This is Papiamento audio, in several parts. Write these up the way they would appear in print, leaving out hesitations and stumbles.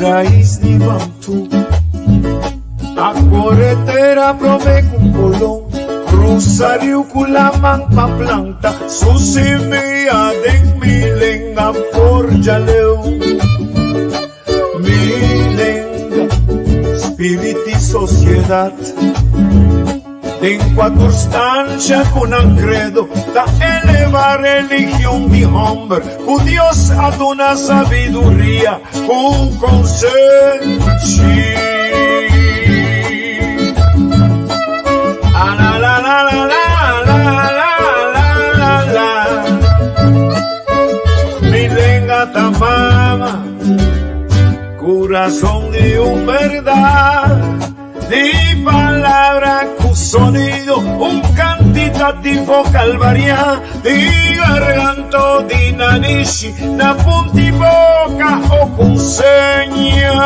Rais di Bantú A kore tera promé ku Kolon Krusa riu ku laman pa planta su simia den mi lenga forja leu Mi lenga, spirit di sosiedat Den kua tur stansha ku nan kredo ta eleva religion di hòmber ku Dios a duna sabiduria ku konsenshi. Mi lenga ta mama, kurason di un bèrdat. Di palabra ku sonido, un kantitativo kalvariá, di garganto, di nanishi, na punti boka o ku seña.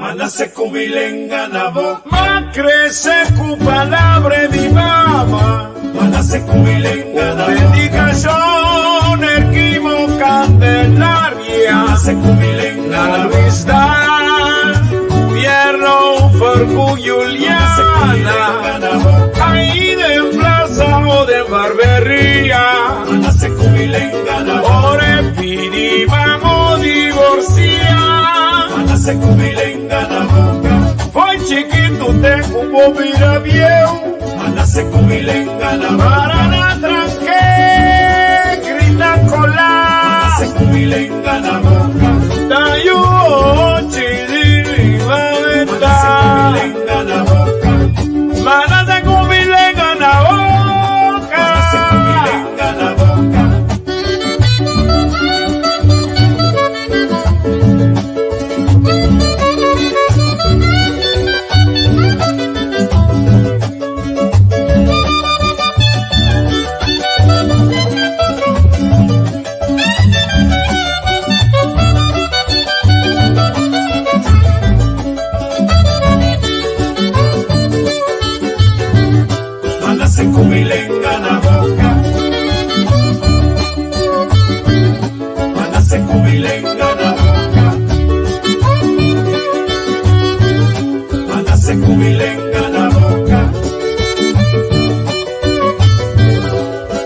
Ma nase ku mi lenga na boka. Ma krese ku palabra di mama. Ma nase ku mi lenga na boka. Dedikashon Erquimo Candelaria. Ma nase ku mi lenga na boka. Luis Dan Pierno Fercu Juliana. Ahí den plaza o den barberia. Ma nase ku mi lenga na boka. Ora e pidi vamos divorcia. Ma nase ku mi lenga na boka. Foi chikitu te ku bo bira bieu. Ma nase ku mi lenga na boka. Para na tranke, grita kola. Ma nase ku mi lenga na boka. Ta yu ochi di mi mameta. Ma nase ku mi lenga na boka.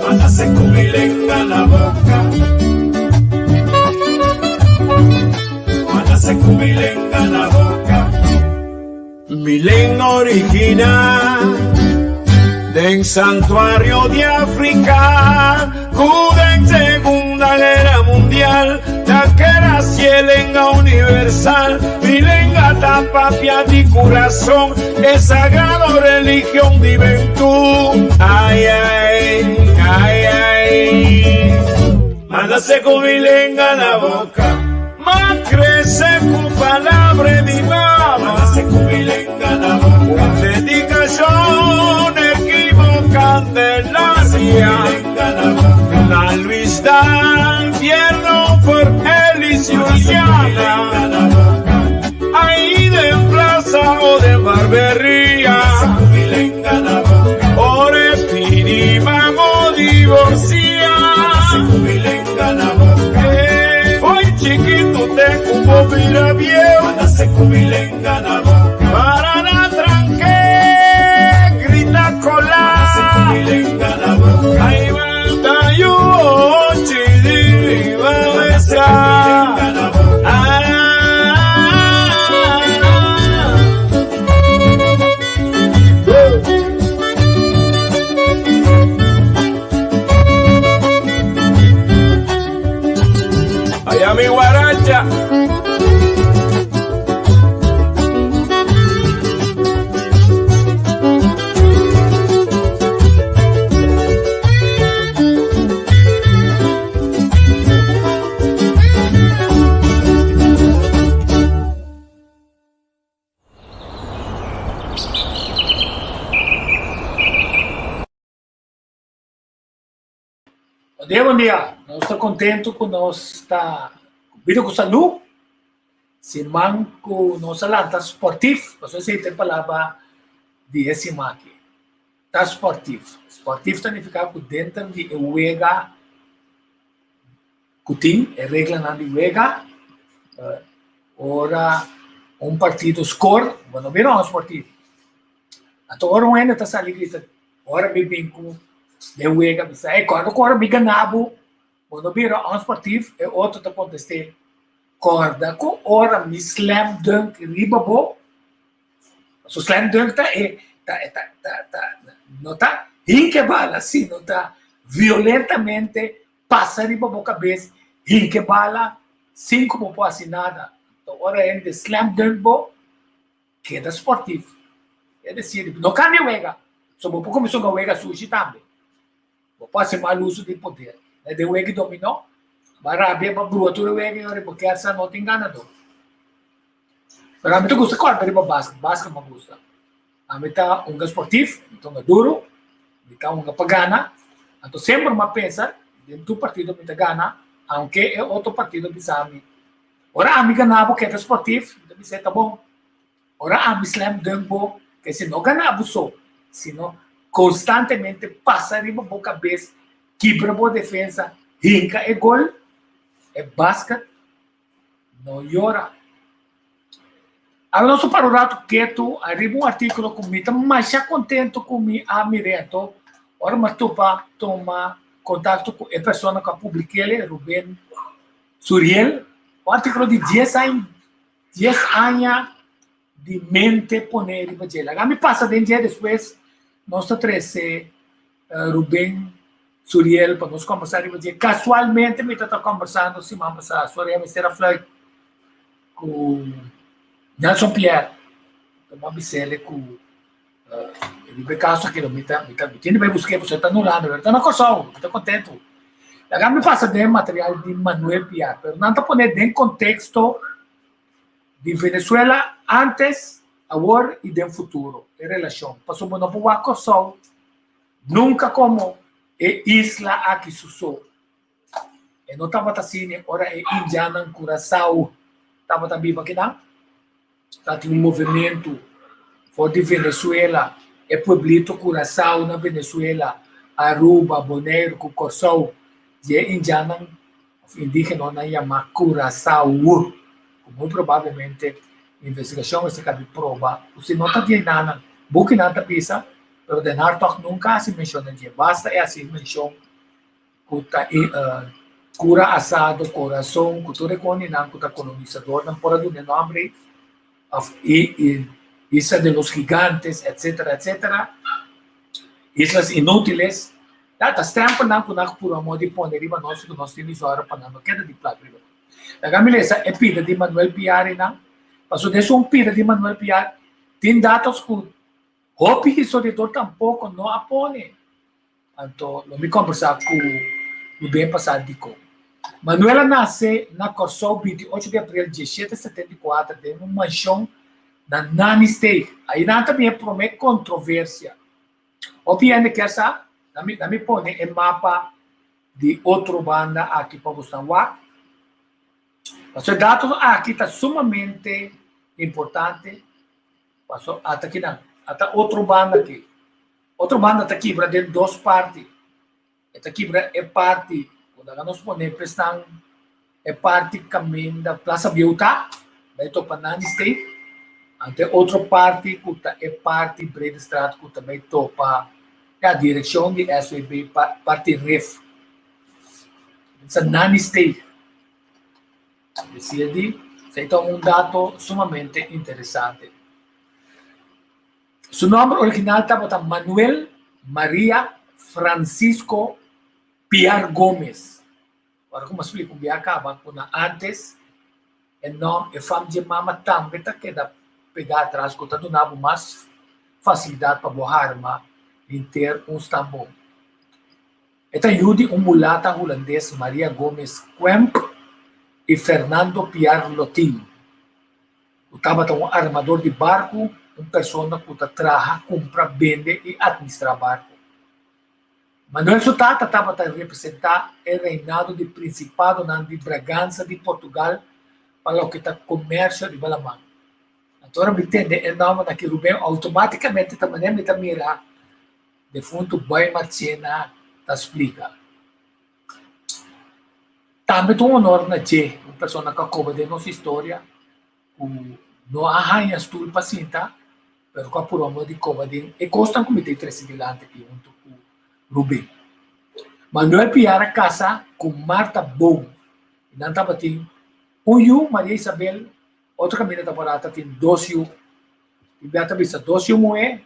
Ma nase ku mi lenga na boka. Ma nase ku mi lenga na boka. Mi lenga original den santuario di Africa cu den Segunda Guera Mundial ta keda si e lenga universal. Mi lenga ta papia di curason e sagrado religion di Bentú. Ay ay, ay ay. Ma nace cu mi lenga na boca. Ma crece cu palabra di mama. Ma nace cu mi lenga na boca. Un dedicacion equivo Candelaria. Na Luis Dan Fierro por Elis Juliana. Ahí den plaza o den barberia. Ora e pidi mamo divorcia. Fo'i chikitu te ku bo bira bieu. Para na tranke, grita kola. Ai ta yu ochi di mesa. Allá mi guaracha. Bon dia, bon dia. Nos ta contento cu nos ta bida cu salud. Siman cu nos a lanta sportief, pasobra esey ta e palabra di e siman aki. Ta sportief. Sportief ta nifica cu denter di e wega cu tin, e reglanan di wega. Ora un partido score, bo no bira onsportief. Anto ora un hende ta sali grita, ora mi bin ku den wega mi sa, ey kòrda ku ora mi gana bo, bo no bira onsportief, e otro ta kontest'é, kòrda ku ora mi slam dunk riba bo, So slam dunk ta e ta ta ta ta no ta hinke bala sino ta violentamente pasa riba bo kabes hinke bala sin ku bo por hasi nada. Anto ora hende slam dunk bo keda sportief. Es decir, no kambia wega. So bo por kuminsá hunga wega sushi tambe. Bo por hasi mal uso di poder. Den wega di dominó, bo a rabia, bo a brua tur e wega i ora bo kier sa no tin ganadó. Pero ami ta gusta kòrda riba basket, basket mi gusta. Ami ta hunga sportief, mi ta hunga duru, mi ta hunga pa gana. Anto semper mi a pensa den tur partido mi ta gana, aunke e otro partido bisa mi, ora ami gana bo keda sportief, mi ta bisa e ta bon. Ora ami slam dunk bo, ke si no gana bo so, sino konstantemente pasa riba bo kabes, kibra bo defensa, hinka e gol, e basket No yora. Awe nos a para un ratu ketu ariba un artíkulo ku mi ta masha kontentu ku mi a mir'é. Anto ora mi a topa tuma kontakto ku e persona ku a publik'el, Ruben Suriel, un artíkulo di dies aña, dies aña di mente pone riba dje. Laga mi pasa den dje despues nos ta trese Ruben Suriel pa nos kombersá riba dje. Kasualmente mi ta ta kombersando siman pasá, sorry a mester a fluit, ku Nelson Pierre. Ta bis'el ku riba e kaso aki mi ta mi ta mi tin di bai busk'é pasobra e ta na Hulanda pero e ta na Kòrsou, mi ta kontentu. Laga mi pasa den material di Manuel Piar, pero nan ta pone den konteksto di Venezuela antes, awor i den futuro, e relashon. Pasobra bo no por wak Kòrsou nunka komo e isla aki su so. E no tabata asina ora e indjannan Curaçao tabata biba akinan. Tabatin un movementu for di Venezuela, e pueblito Curaçao na Venezuela, Aruba, Boneiru ku Kòrsou, di e indjannan òf indígenonan yamá Curaçao, ku muy probablemente investigashon mester kabi proba ku si no ta di enanan, bukinan ta bisa, pero Den Hartog nunka hasi menshon den dje, basta e hasi menshon ku ta e kura asado, korason, ku tur e koninan ku ta kolonisadornan por a duna e nòmber ei, òf Isla de los Gigantes, etcetera, etcetera, Islas Inútiles, ta ta stèmpelnan ku nan puru amor di pone riba nos ku nos tin di zòrg pa nan no keda di plak riba nos. Laga mi lesa e pida di Manuel Piarinan, pasobra esun pida di Manuel Piar tin datos ku hopi historiador tampoko no a pone. Anto lo mi kombersá ku Ruben pasá dikon. Manuel a nase na Kòrsou 28 di aprel 1774 den un manshon na Nannysteeg. Ainan ta bin e promé kontroversia. Hopi hende kier sa, na mi na mi pone e mapa di otro banda aki pa boso wak. Pasobra e dato aki ta sumamente importante. Pasobra ata kinan, ata otro banda aki. Otro banda ta kibra den dos parti. E ta kibra e parti ku laga nos pone pesnan e parti kaminda Plaza Bieu ta, bai topa Nani Steeg. Anto e otro parti ku ta e parti Bredestraat ku ta bai topa ya direkshon di SWB parti Rif. Sa Nani Steeg. Decía di, esei ta un dato sumamente interesante. Su nòmber original tabata Manuel Maria Francisco Piar Gomez. Ora ku mi a splika un bia kaba ku na ántes e nòm e fam dje mama tambe ta keda pegá atras ku ta duna bo mas fasilidat pa bo harma henter un stambon. E ta yu di un mulata hulandes Maria Gomez Quemp i Fernando Piar Lotin. Ku tabata un armador di barku, un persona ku ta traha, kumpra, bende i atministrá barku. Manuel su tata tabata representá e reinado di Prinsipadonan di Braganza di Portugal pa loke ta komersio riba laman. Anto ora mi tende e nòmbernan aki Rubén outomátikamente ta manera mi ta mira defuntu Boy Marchena ta splika. Tambe ta un honor na dje, un persona ku a koba den nos historia, ku no a haña stul pa sinta, pero ku a purba modo di koba den e kosnan ku mi ta trese dilanti aki huntu ku Ruben. Manuel Piar a kasa ku Marta Boom i nan tabatin un yu, Maria Isabel, otro kaminda taporada tatin dos yu. Biblia ta bisa dos yu muhé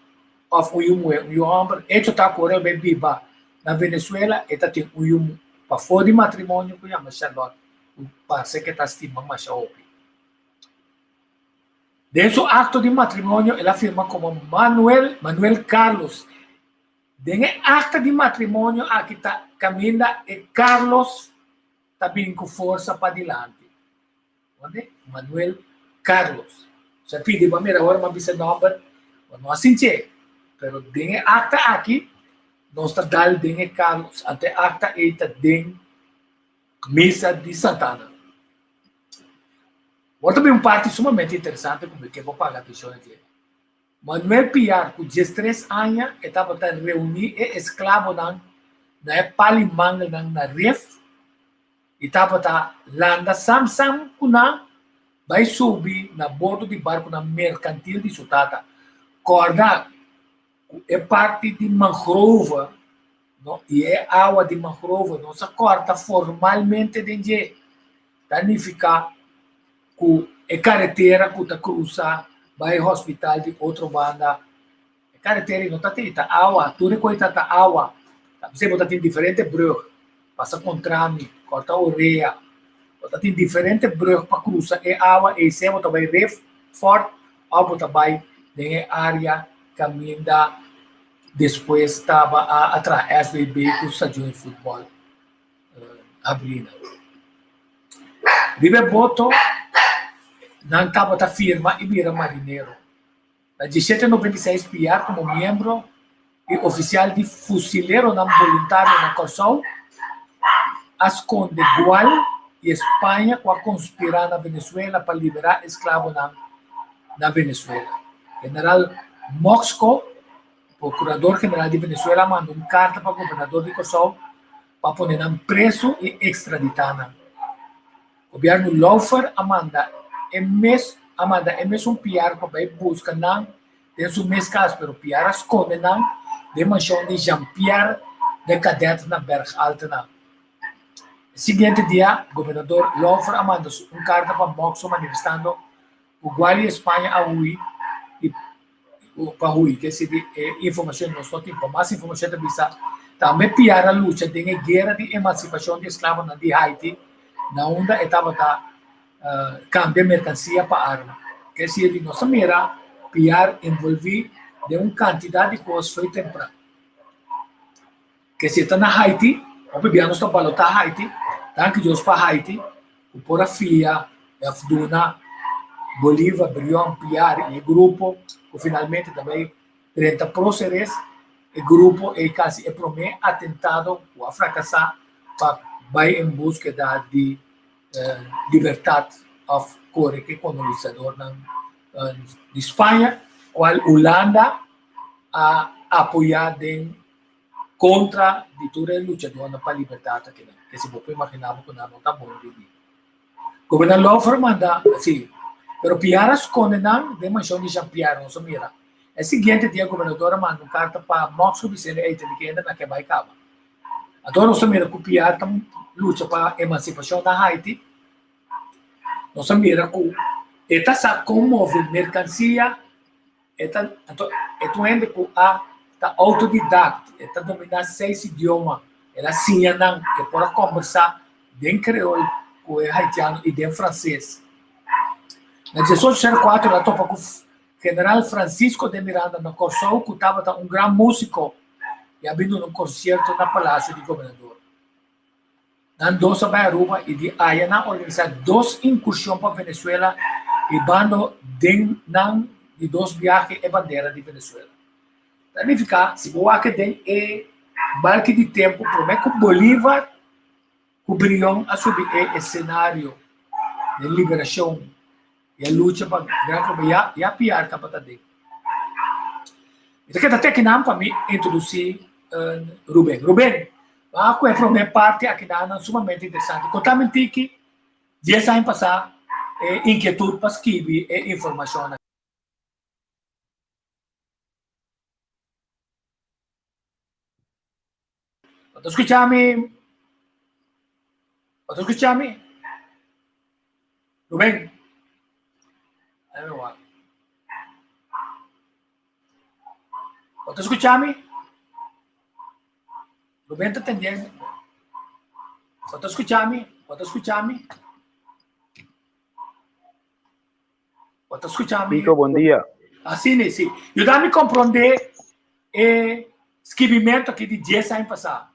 òf un yu muhé, un yu hòmber. Echo ta ku ora el bai biba na Venezuela e ta tin un yu pafó di matrimonio ku yama Charlotte ku parse ku e ta stima masha hopi. Den su akto di matrimonio el a firma komo Manuel Manuel Carlos. Den e akta di matrimonio aki ta kaminda e Carlos ta bin ku forsa padilanti. Wande? Manuel Carlos. Sa pidi pa mira ora m'a bisa nomber, bo no a sintié. Pero den e akta aki, nos ta dal den e Carlos. Anto e akta ei ta den misa di Santana. Bo ta bin un parti sumamente interesante ku mi ke bo paga atenshon na dje. Manuel Piar ku diestres aña e tabata reuní e esklabonan na e pali mangelnan na Rif i tabata landa sam sam ku nan bai subi na bordo di barkunan merkantil di su tata. Kòrda ku e parti di mangrove no i e awa di mangrove no sa kòrta formalmente den dje, ta nifiká ku e karetera ku ta krusa bai hospital di otro banda E karetera no ta tin, ta awa, tur e kos ta ta awa. Ta p'esei bo ta tin diferente brug, pasa Contrami, kòrta Orea, bo ta tin diferente brug pa krusa e awa ei sea bo ta bai Rif Fort òf bo ta bai den e área kaminda despues taba a traha SVB ku stadion di futbòl habrí nan. Riba e boto nan tabata firma i bira marinero. Na diesshete noventa i seis Piar komo miembro i ofisial di Fusileronan Boluntario na Kòrsou a skonde Gual i Spaña ku a konspirá na Venezuela pa liberá esklabonan na Venezuela. General Moxco, prokurador general di Venezuela a manda un karta pa gobernador di Kòrsou pa pone nan presu i ekstraditá nan. Gobièrnu Lauffer a manda e mes a manda e mesun Piar pa bai buska nan den su mes kas, pero Piar a skonde nan den manshon di Jean Pierre de Cadet na Berg Altena. E siguiente dia, gobernador Lauffer a manda un karta pa Moxo manifestando ku gual di España a hui i pa hui. Ke si di e informashon nos no tin. Pa mas informashon ta bisa tambe Piar a lucha den e guera di emansipashon di esklabonan di Haiti na unda e tabata kambia merkansia pa arma. Ke si di nos a mira Piar envolvi den un kantidat di kos fo'i tempran. Ke si e ta na Haiti, hopi bia nos ta balotá Haiti, danki Dios pa Haiti ku por a fia i a duna Bolivar, Brion, Piar i e grupo ku finalmente ta bai drenta Próceres, e grupo ei kasi e promé atentado ku a frakasá pa bai en búskeda di libertat òf kore ku e kolonisadornan di Spaña, kual Hulanda a apoyá den kontra di tur e luchadónan pa libertat akinan. Ke si bo por imaginá bo ku nan no ta bon bibi. Gobernador Lauffer manda, si, pero Piar a skonde nan den manshon di Jean Pierre, nos a mira. E siguiente dia gobernador a manda un karta pa Moxo bisende ey tene ke hende na ke bai kaba. Anto nos a mira ku Piar ta lucha pa emansipashon na Haiti. Nos a mira ku e ta sa kon move merkansia. E ta, anto, e ta un hende ku a ta outodidakt, e ta dominá seis idioma, el a siña nan, e por a kòmbersá den kreol ku e haitiano i den franses. Na diesocho sero kuater el a topa ku General Francisco de Miranda na Kòrsou ku tabata un gran músiko i a bin duna un konsierto na Palasio di Gobernador. Nan dos a bai Aruba i di aya nan a organisá dos inkurshon pa Venezuela hibando den nan di dos biahe e bandera di Venezuela. Ta nifiká si bo wak den e balki di tempu promé ku Bolívar ku Brion a subi e esenario den liberashon i a lucha pa Gran Colombia ya ya Piar tabata den. Mi ta keda te akinan pa mi introdusí Ruben. Ruben! Ba ku e promé parti akinan sumamente interesante. Konta mi tiki, 10 aña pasá e inkietut pa skibi e informashon. Bo ta skucha mi? Bo ta skucha mi? Ruben? Dame wak. Bo ta skucha mi? Ruben ta tendiendo. Bo ta skucha mi? Bo ta skucha mi? Bo ta skucha mi? Pico, bon dia. Asina, si. Yuda mi komprondé e skibimento aki di 10 aña pasá.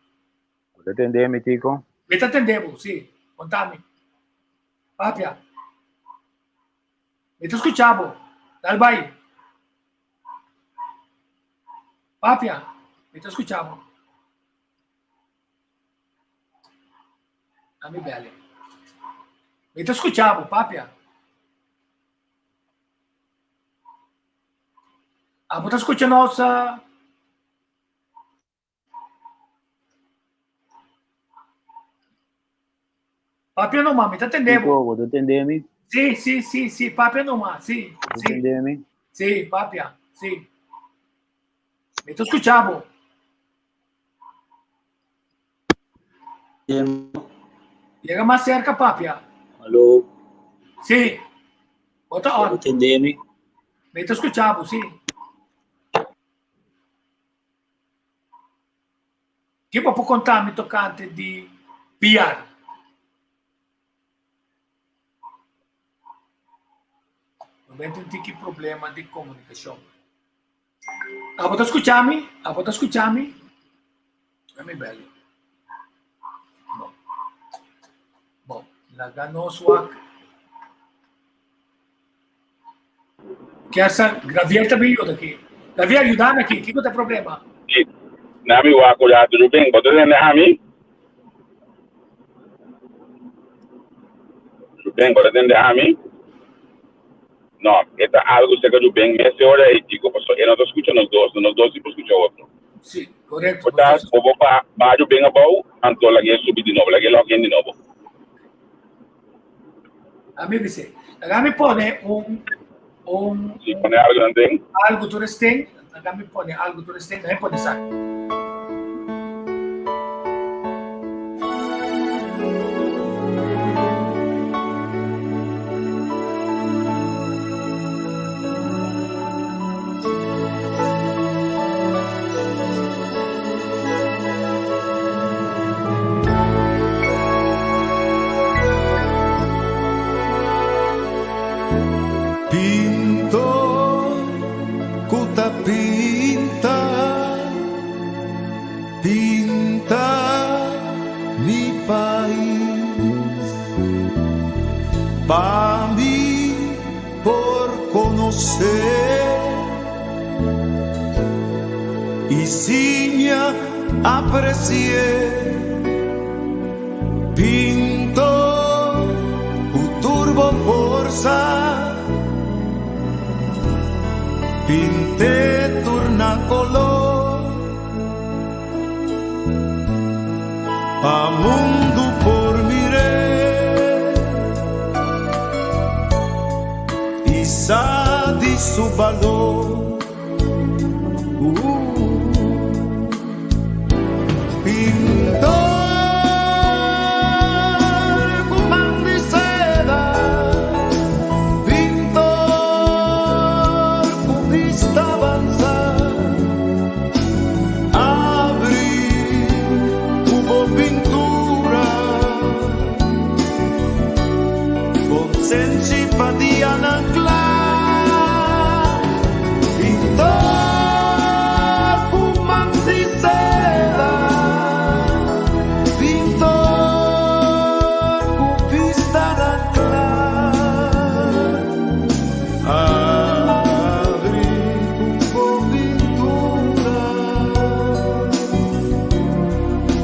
Bo ta tende mi, Tico? Mi ta tende bo, si. Konta mi. Papia. Mi ta skucha bo. Dal bai. Papia. Mi ta skucha bo. Ami bele. Mi ta skucha bo, papia. Abo ta skucha nos? Papia numa, mi ta tende bo. Tico, bo ta tende mi? Si, si, si, si, papia numa, si, Bo ta si. tende mi? Si, papia, si. Mi ta skucha bo. Yega mas cerca, papia. Aló. Sí. Bo ta on. Bo tende mi? Mi ta skucha bo, sí. Ki bo por konta mi tokante di PR? Lo tin tiki problema di komunikashon. Abo ta skucha mi? Abo ta skucha mi? Let me bel you. Bon. Bon, laga nos wak. Kier sa Gravier ta bin yuda aki. Gravier, yudami aki. Kiko ta e problema? Si. Na mi wak ku rato Ruben. Bo ta tende ami? Ruben, bo ta tende ami? No, e ta algo cerca Ruben mes e ora ei, Chico, paso e no ta scucha nos dos, nos dos si por scucha otro. Si, correcto. Bo ta, bo bo ba, ba Ruben abou, anto lag'é subi di nobo, lag'é log in di nobo. Ami bis'é. Laga mi pone un, un. Si, pone algo nan den. Algo tur esten. Laga mi pone algo tur esten. Laga mi pone esaki. Pintor ku ta pinta, pinta mi pais. Pa mi por konosé i siña apresié. Pintor ku tur bo forsa, pint'é tur na kolor, pa mundu por mir'é i sa di su balor. Pintor ku man di seda, pintor ku bista avansa, abri ku bo pintura, konsenshi pa dianan kla. Pintor ku man di seda, pintor ku bista na kla, abri ku bo pintura,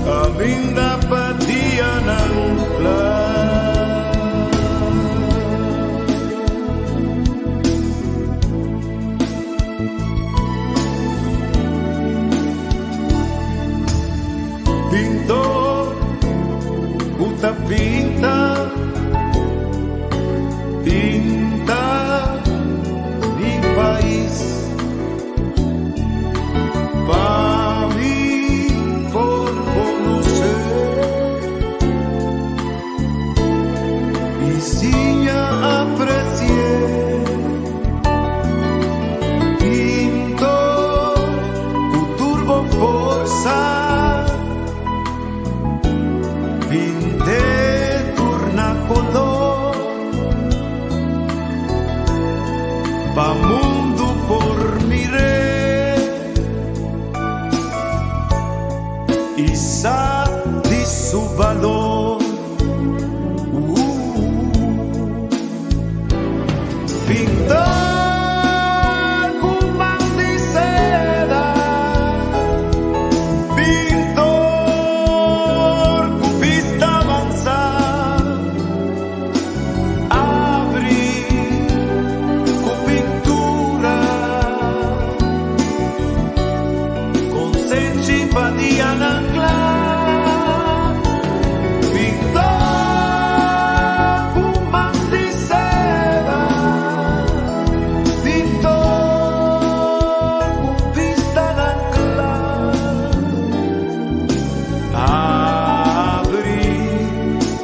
kaminda pa dianan kla. Pintor. Ta pinta, pinta mi pais pa mi por conoce y siña apreci'e. Pinto cu tur bo forsa. Pint'e tur na koló pa mundu por mir'é i sa di su balor. Pintor ku man di seda, pintor ku bista avansá, abri ku pintura, konsenshi pa dianan kla. Pintor ku man di seda, pintor ku bistanan kla, abri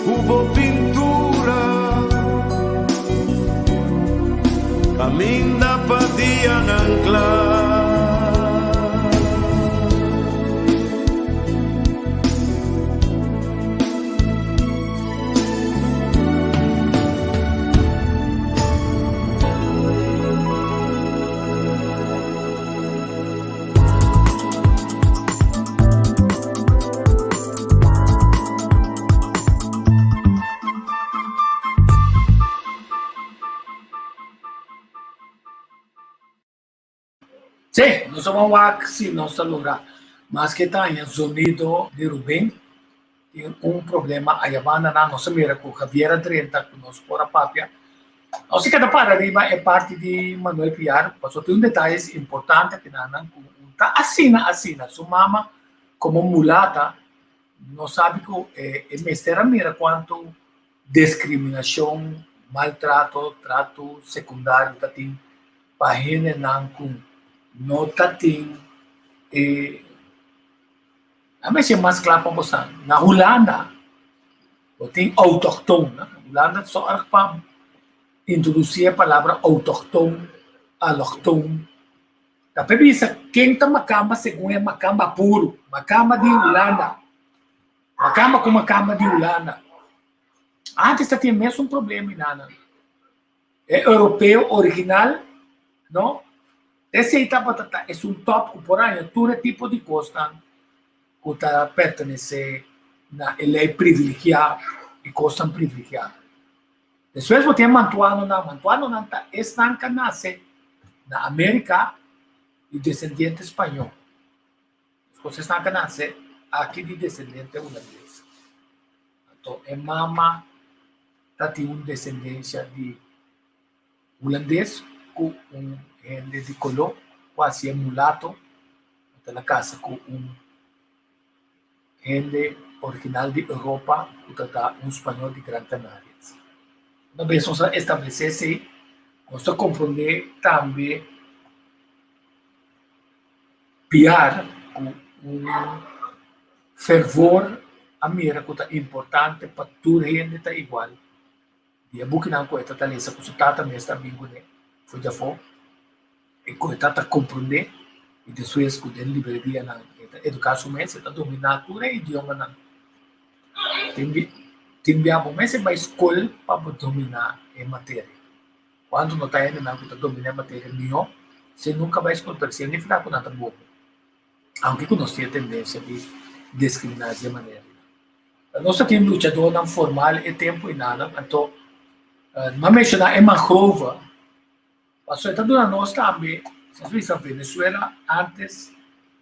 ku bo pintura kaminda pa dianan kla. Sí, nos a ban wak si nos ta logra. Maske ta haña zonido di Ruben, tin un problema aya banda nan. Nos a mira ku Javier a drenta ku nos por a papia. Nos a keda para riba e parti di Manuel Piar, pasobra tin un detayes importante akinan ku ta asina asina. Su mama komo mulata no sabi ku e mester a mira kuantu Discriminacion, maltrato, trato secundario ta tin pa hendenan cu no ta tin e a mester mas cla pa bo sa, na Hulanda bo tin autochtoon, na Hulanda zorg pa introduci e palabra autochtoon, allochtoon, ta pa bisa ken ta macamba segun e macamba puro, macamba di Hulanda. Makamba ku makamba di Hulanda. Antes ta tin mesun problema inana. E europeo original, no? Esei tabata ta esun top ku por haña tur e tipo di kosnan ku ta pertenesé na e lei privilegiá i kosnan privilegiá. Despues bo tin e mantuanonan. Mantuanonan ta esnan ku a nase na Amerika di desendiente spañó. Despues esnan ka nase aki di desendente hulandes. Anto e mama ta tin un desendensia di hulandes ku un hende di koló ku a hasié mulato, anto el a kasa ku un hende original di Europa ku ta ta un spañol di Gran Canarias. Una bes nos a establesé esei, nos ta komprondé tambe Piar ku un fervor a mira ku ta importante pa tur hende ta igual. Di e bukinan ku e ta ta lesa ku su tata mes ta bin kuné for di afó i ku e ta ta komprondé i despues ku den librerianan e ta eduká su mes e ta dominá tur e idiomanan. Tin bia bo mes e bai skol pa bo dominá e materia. Cuanto no ta hendenan cu ta domina e materia miho, si nunca bay scol, pero si e nifica cu nan ta bobo. Aunke cu nos tin e tendencia di discrimina di e manera ei. Nos ta tin luchadornan formal e tempo einanan, anto m'a menciona e mangrove, pasobra e ta duna nos tambe, si nos bisa Venezuela antes,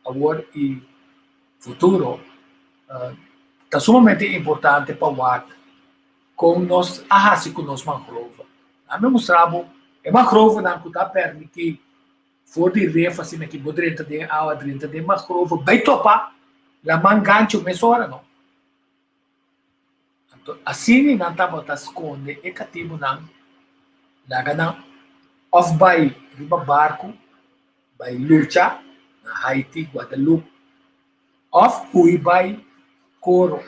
awor y futuro, ta sumamente importante pa wak Kon nos a hasi ku nos mangrove? Ami a mustra bo e mangrovenan ku ta permití for di ref asina ki bo drenta den awa, drenta den mangrove, bai topa laman gancho mesora no. Anto asina nan tabata skonde e katibunan, laga nan òf bai riba barku bai lucha na Haiti, Guadeloupe òf hui bai Koro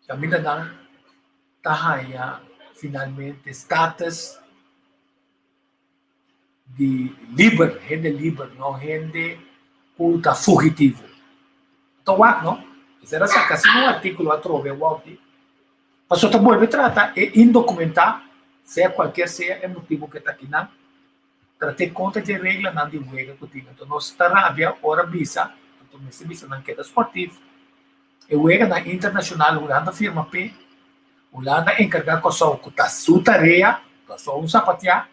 kaminda nan ta haña finalmente status di liber, hende liber, no hende ku ta fugitivo. Ta wak no? Esei a saka asina un artíkulo atrobe awor di. Pasobra ta bolbe trata e indokumentá, sea kualkier sea e motibu ku e ta akinan, trat'é kontra dje reglanan di wega ku tin. Anto nos ta rabia ora bisa, anto mester bisa nan keda sportief. E weganan internashonal Hulanda firma p'e, Hulanda enkargá Kòrsou ku ta su tarea, Kòrsou un sapatiá,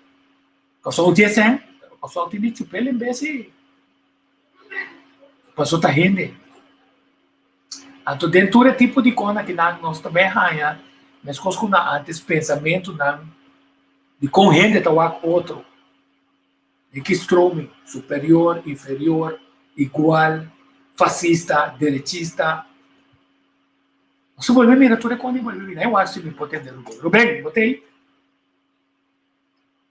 Kòrsou tin e sèn, pero Kòrsou tin di chup'el en bes i paso ta hende. Anto den tur e tipo di kos akinan nos ta bai haña meskos ku na antes pensamentunan di kon hende ta wak otro. Den ki stroming, superior, inferior, igual, fasista, derechista. Nos a bolbe mira tur e kos di bolbe bira. E wak si mi por tende Ruben. Ruben, bo ta ei?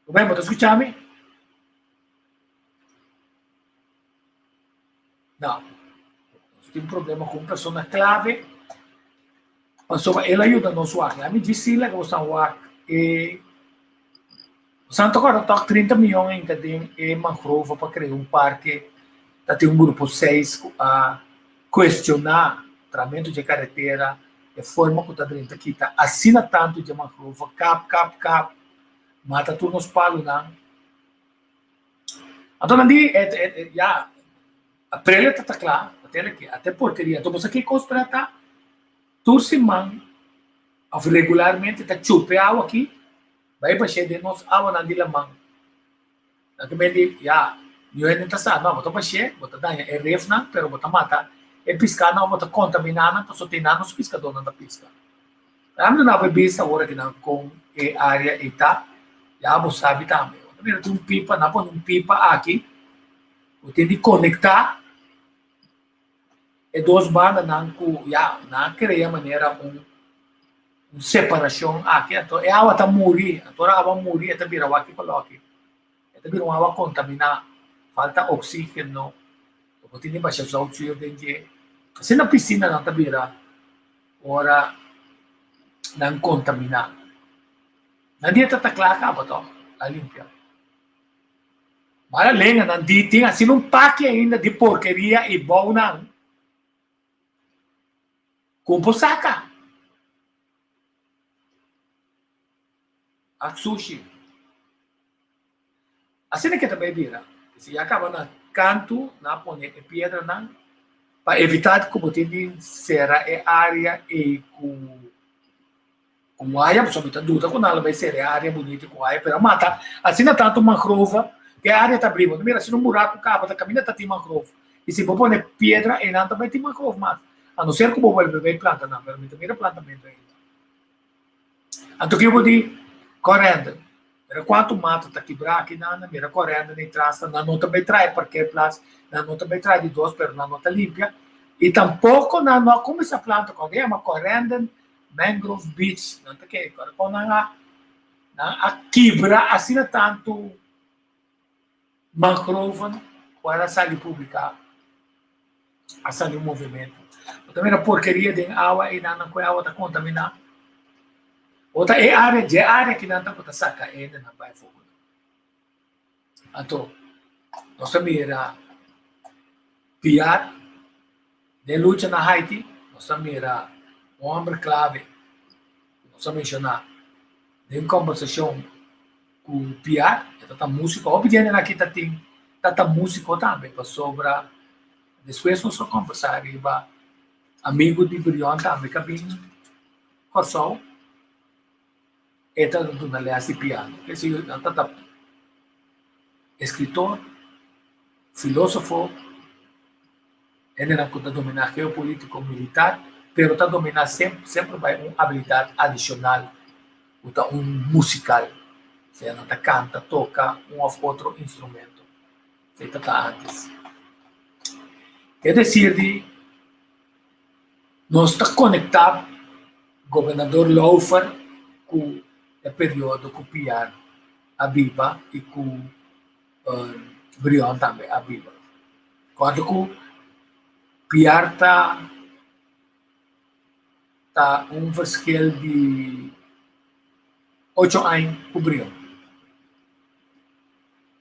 Ruben, bo ta skucha mi? No. Nos tin problema ku un persona klave. Pasobra el a yuda nos wak. Ami djis si laga bosan wak e Bosan ta kòrda tòg 30 miyon a hinka den e mangrove pa krea un parke. Ta tin un grupo seis ku a kuestioná tramentu dje karetera, e forma ku ta drenta kita asina tantu dje mangrove, kap, kap, kap, mata tur nos palunan. Anto nan di, e, e, e, ya, aprel ta ta kla, atel aki, ate porkeria. Anto bo sa ki kos trata? Tur siman of regularmente ta chupa e awa aki, bai bash'é den nos awanan di laman. Nan ta men di, ya, niun hende ta sa, no, bo ta bash'é, bo ta daña e refnan, pero bo ta mata e piskanan of bo ta kontaminá nan pasobra te nan nos piskadónan ta piska. Ami no a bista ora ki nan kon e área ei ta, ya bo sabi tambe. Bo ta mira tin un pipa, nan a pone un pipa aki, bo tin di konektá e dos bandanan ku ya nan a krea manera un un separashon aki. Anto e awa ta muri, anto ora awa muri e ta bira waki koloki, e ta bira un awa kontaminá, falta oksígeno, bo tin di basha zoutzuur den dje. Asina pisinanan ta bira. Ora nan kontaminá. Nan dieta ta kla kaba tòg, a limpia. Mala lenga nan di tin asina un paki ainda di porkeria i bounan ku por saka. Ak sushi. Asina ke ta bai bira. Si ya kaba na kantu, nan a pone e piedranan pa evitá ku bo tin di sera e área ei ku ku waya, pasobra mi ta duda ku nan lo bai sera e área bunita ku waya, pero a mata asina tantu mangrove ku e área ta bri. Bo ta mira asina un buraku kaba ta kaminda ta tin mangrove. I si bo pone piedra einan ta bai tin mangrove mas, a no ser ku bo bolbe bai planta nan, pero mi ta mira plantamentu ainda. Anto ke bo di Corrender? Mira kuantu mata ta kibrá aki nan, mira Corrender ni tras nan no ta bai traha e parkeerplaats, nan no ta bai traha di dos pero nan no ta limpia i tampoko nan no a kuminsá planta kòrda e yama Corrender Mangrove Beach nan ta ke kòrda kon nan a nan a kibra asina tantu mangroven ku a sali publiká. A sali un movimento. Bo ta mira porkeria den awa einan nan ku e awa ta kontaminá. Bo ta e área, dje área kinan ta ku ta saka hendenan bai fogo. Anto, nos ta mira Piar den lucha na Haiti, nos ta mira un hòmber klave ku nos a menshoná den kòmbersashon ku Piar, e ta ta músiko. Hopi di hendenan aki ta tin ta ta músiko tambe pasobra despues nos a kòmbersá riba amigu di Brion tambe ku a bin Kòrsou, e ta duna lès di piano. Kese nan ta ta eskritor, filósofo, hendenan ku ta dominá geopolítiko, militar, pero ta dominá semper bai un abilidat adishonal ku ta un musikal, sea nan ta kanta, toka un òf otro instrumento. Esei ta ta ántes. Ke desir di nos ta konektá. Gobernador Lauffer ku e periodo ku Piar a biba i ku Brion tambe a biba. Kòrda ku Piar ta ta un verschil di ocho aña ku Brion.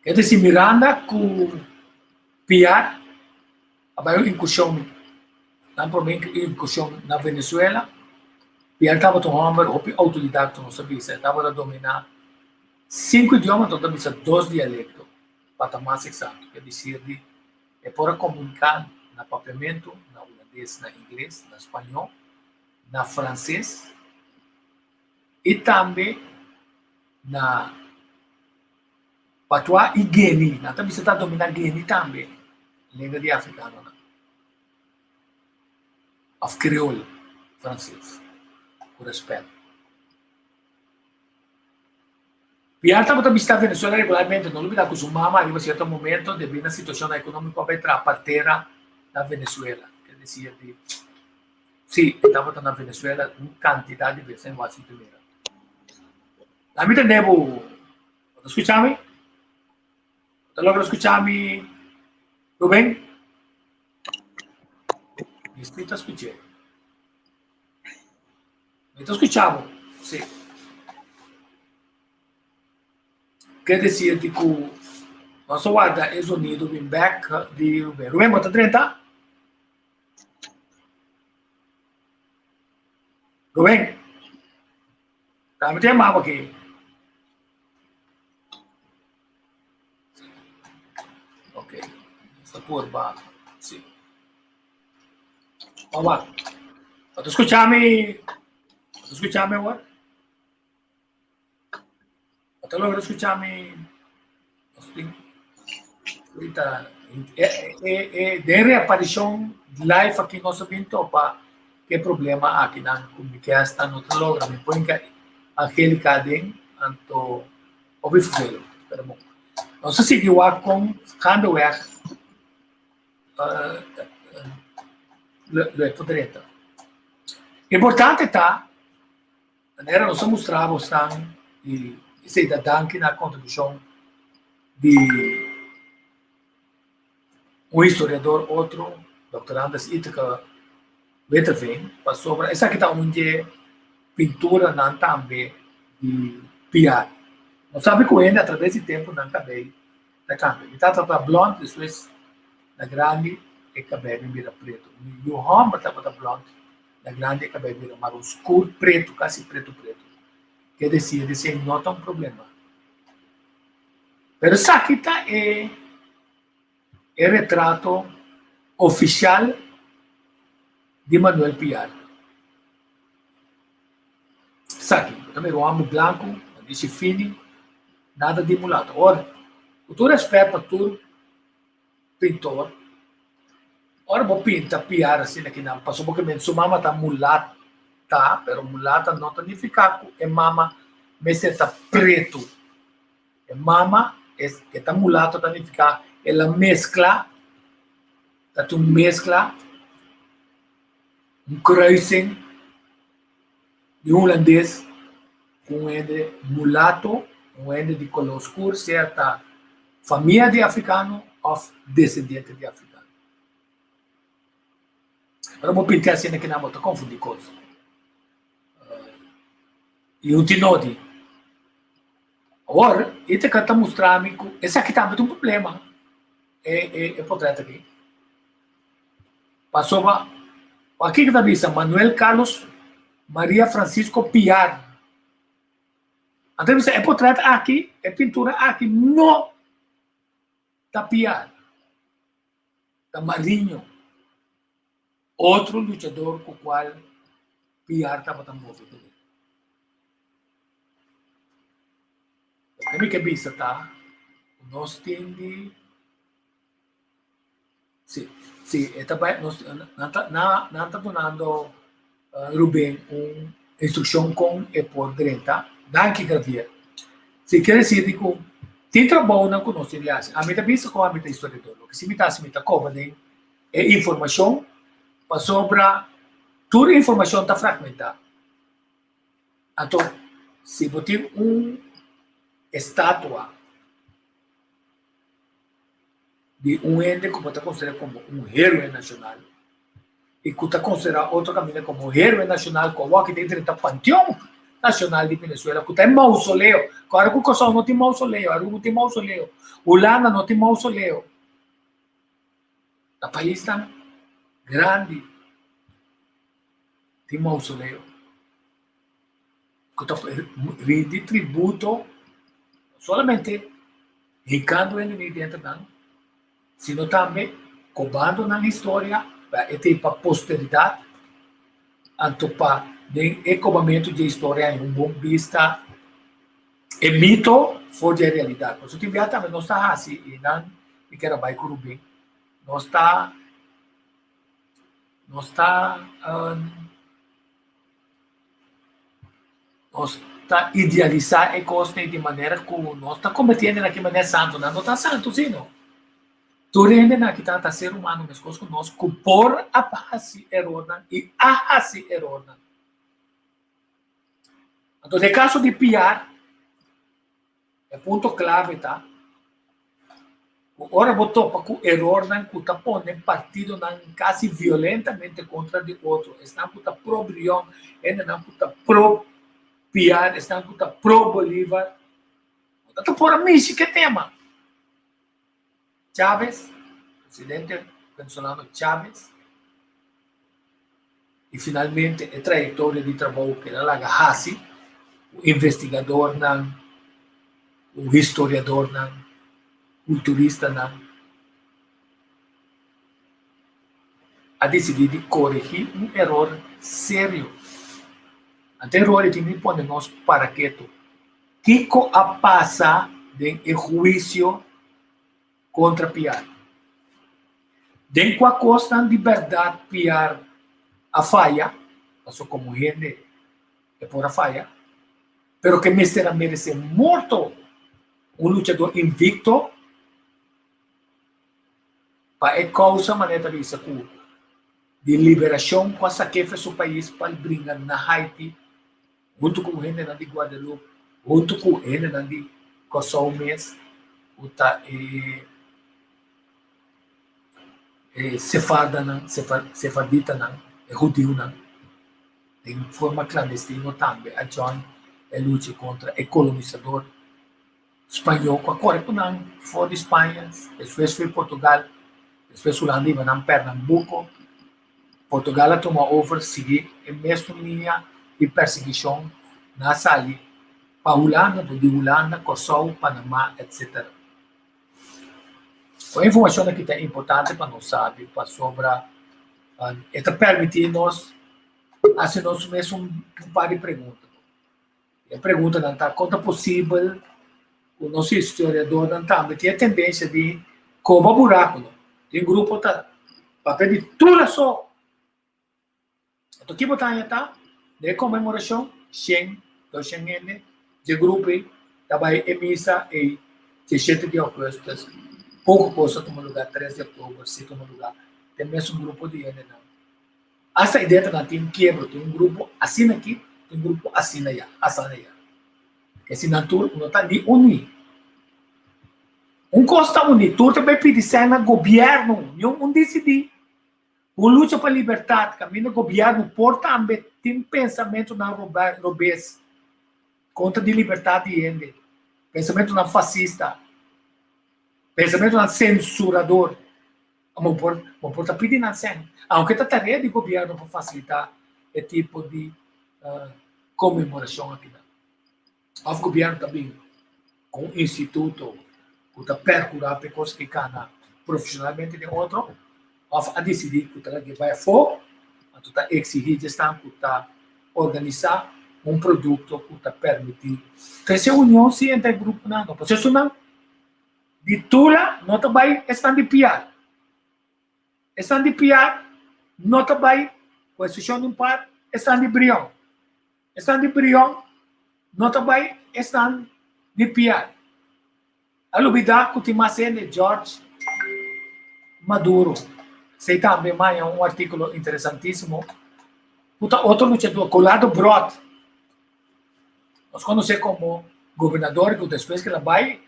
Ke disi Miranda ku Piar a bai un inkurshon, nan promé inkurshon na Venezuela. Piar tabata un hòmber hopi outodidakto, nos ta bisa. E tabata dominá sinku idioma, anto ta bisa dos dialekto, pa ta mas eksakto. Ke disir di e por a komuniká na papiamentu, na hulandes, na ingles, na spañó, na franses i tambe na Patois i Gueni. Nan ta bisa ta dominá Gueni tambe, lenga di afrikanonan, òf kreol franses, ku rèspèt. Piar tabata bishitá Venezuela regularmente, no lubidá ku su mama riba sierto momento debí na situashonnan ekonómiko a bai traha partera na Venezuela. Ke desir di, si, e tabata na Venezuela un kantidat di bes, en wasi primera. Ami ta nebo, bo ta skucha mi? Bo ta logra skucha mi, Ruben? Mi si ta skuch'é. Mi ta skucha bo, si. Ke desir di ku nos a warda e zonido bin bek di Ruben. Ruben, bo ta drenta? Ruben? Ta mi ta yama bo aki. Ok, nos ta purba, si. Awa. Bo ta skucha mi? Bo ta skucha mi awor? Bo ta logra skucha mi? Nos tin ahorita e e e den reaparishon live aki nos a bin topa ke problema aki nan ku mi kesta no ta logra. Mi pon ka Angelica aden anto hopi vervelend pero bon. Nos a sigui wak kon gaandeweg lo e por drenta. Importante ta, manera nos a mustra bosnan i esei ta danki na kontribushon di un historiador otro, Dòkter Anders Iteke Witteveen, pasobra esaki ta un dje pinturanan tambe di Piar. Nos sabi ku hende atraves di tempu nan kabei ta kambia. Mi tata tabata blond, despues na grandi e kabei mi bira pretu. Mi yu hòmber tabata blond, na grandi e kabei bira maron skur, pretu, kasi pretu pretu. Ke desi, e desi no ta un problema. Pero esaki ta e e retrato ofisial di Manuel Piar. Esaki, bo ta mira un hòmber blanku, narishi fini, nada di mulato. Ora, ku tur rèspèt pa tur pintor, ora bo pinta Piar asina kinan, pasobra bo ke mende su mama ta mulata, pero mulata no ta nifiká ku e mama mester ta pretu. E mama e ta mulato ta nifiká el a meskla, ta tin un meskla, un kruising di hulandes ku un hende mulato, un hende di koló skur, sea ta famia di afrikano òf desendiente di afrikano. Ora bo pinta asina kinan bo ta konfundí kos. I un tin nodi. Awor, e ta ta mustra mi ku esaki tambe ta un problema, e e e portret aki. Pasobra, aki ta bisa Manuel Carlos Maria Francisco Piar. Anto bisa e portret aki, e pintura aki no ta Piar, ta Marinho. Otro luchador ku kual Piar tabata move kuné. Loke mi ke bisa ta ku nos tin di si si e ta bai nos nan ta nan ta dunando Ruben un instrukshon kon e por drenta. Danki Javier. Si kier disi di ku tin trabounan ku nos tin di hasi. Ami ta bisa ku ami ta historiador. Loke si mi ta hasi mi ta koba den e informashon pasobra tur informashon ta fragmentá. Anto, si bo tin un estatua di un hende ku bo ta konsiderá komo un héroe nashonal i ku ta konsiderá otro kaminda komo héroe nashonal ku awor aki ta drenta Panteon Nashonal di Venezuela ku ta e mausoleo. Kòrda ku Kòrsou no tin mausoleo, Aruba no tin mausoleo, Hulanda no tin mausoleo. Ta paisnan grandi tin mausoleo ku ta rindi tributo no solamente hinkando hende ni denter nan, sino tambe kobando nan historia pa e tin pa posteridat, anto pa den e kobamentu dje historia haña un bon bista e mito for dje realidat. Pasobra tin bia tambe nos ta hasi i nan mi kier a bai ku Rubin, nos ta Nos ta nos ta idealisá e kosnan di manera ku nos ta kombertí hende na ki manera santu. Nan no ta santu si no. Tur hendenan aki ta ser humano meskos ku nos ku por a hasi erornan i a hasi erornan. Anto den kaso di Piar. E punto klave ta ku ora bo topa ku erornan ku ta pone partidonan kasi violentamente kontra di otro, esnan ku ta pro Brion, hendenan ku ta pro Piar, esnan ku ta pro Bolivar, bo ta ta por a mishi ku e tema. Chávez, presidente venezolano Chávez, i finalmente e trayektoria di trabou ku el a laga hasi ku investigadornan, ku historiadornan, kulturistanan, a disidí di koregí un eror serio. Anto e eror ei tin di pone nos para ketu. Kiko a pasa den e huisio kontra Piar? Den kua kosnan di bèrdat Piar a faya? Pasobra komo hende e por a faya, pero ke mester a meresé morto un luchador invikto pa e kousa manera ta bisa ku di liberashon ku a sak'é for su pais pa bringa na Haiti huntu ku hendenan di Guadeloupe, huntu ku hendenan di Kòrsou mes ku ta e e sefardanan, sefarditanan, e hudiunan den forma klandestino tambe a join e lucha kontra e kolonisador spañó ku a kore ku nan for di Spaña, despues for di Portugal, despues Hulanda hiba nan Pernambuco. Portugal a tuma over sigui e mesun liña di persiguishon na sali pa Hulanda, dor di Hulanda, Kòrsou, Panamá, etc. Ku e informashon aki ta importante pa nos sabi pasobra e ta permití nos hasi nos mes un par di pregunta. E preguntanan ta, kon ta posibel ku nos historiadornan tambe tin e tendensia di koba buraku no? Tin grupo ta papia di tur aso. Anto ki bo ta haña ta? Den e konmemorashon, shen, doshen hende dje grupo ei ta bai e misa ei diesshete di ougùstùs. Poko kos a tuma lugá tres di òktober, si tuma lugá den mesun grupo di hendenan. Asta e detanan tin un kiebro, tin un grupo asina aki, tin un grupo asina ya, asana ya. Ke si nan tur no ta ni uní. Un kos ta uní, tur ta bai pidi sèn na gobièrnu, niun un disidí. Un lucha pa libertat kaminda gobièrnu por tambe tin pensamentunan robes kontra di libertat di hende, pensamentunan fasista, pensamentunan sensurador. Bo por, bo por ta pidi nan sèn. Aunke ta tarea di gobièrnu pa fasilitá e tipo di konmemorashon akinan. Òf gobièrnu ta bin ku un instituto ku ta perkurá pa e kos aki kana profeshonalmente den otro, òf a disidí ku ta lag'é bai afó, anto ta eksigí dje esnan ku ta organisá un produkto ku ta permití trese union sí entre e gruponan. No pasobra esunnan Di Tula no ta bai esnan di Piar. Esnan di Piar no ta bai, ku eksepshon di un par, esnan di Brion. Esnan di Brion no ta bai esnan di Piar. A lubidá ku tin mas hende, George Maduro. Esei tambe maña un artíkulo interesantísimo ku ta otro luchadó, Colado Brot. Nos konosé komo gobernador ku despues ku el a bai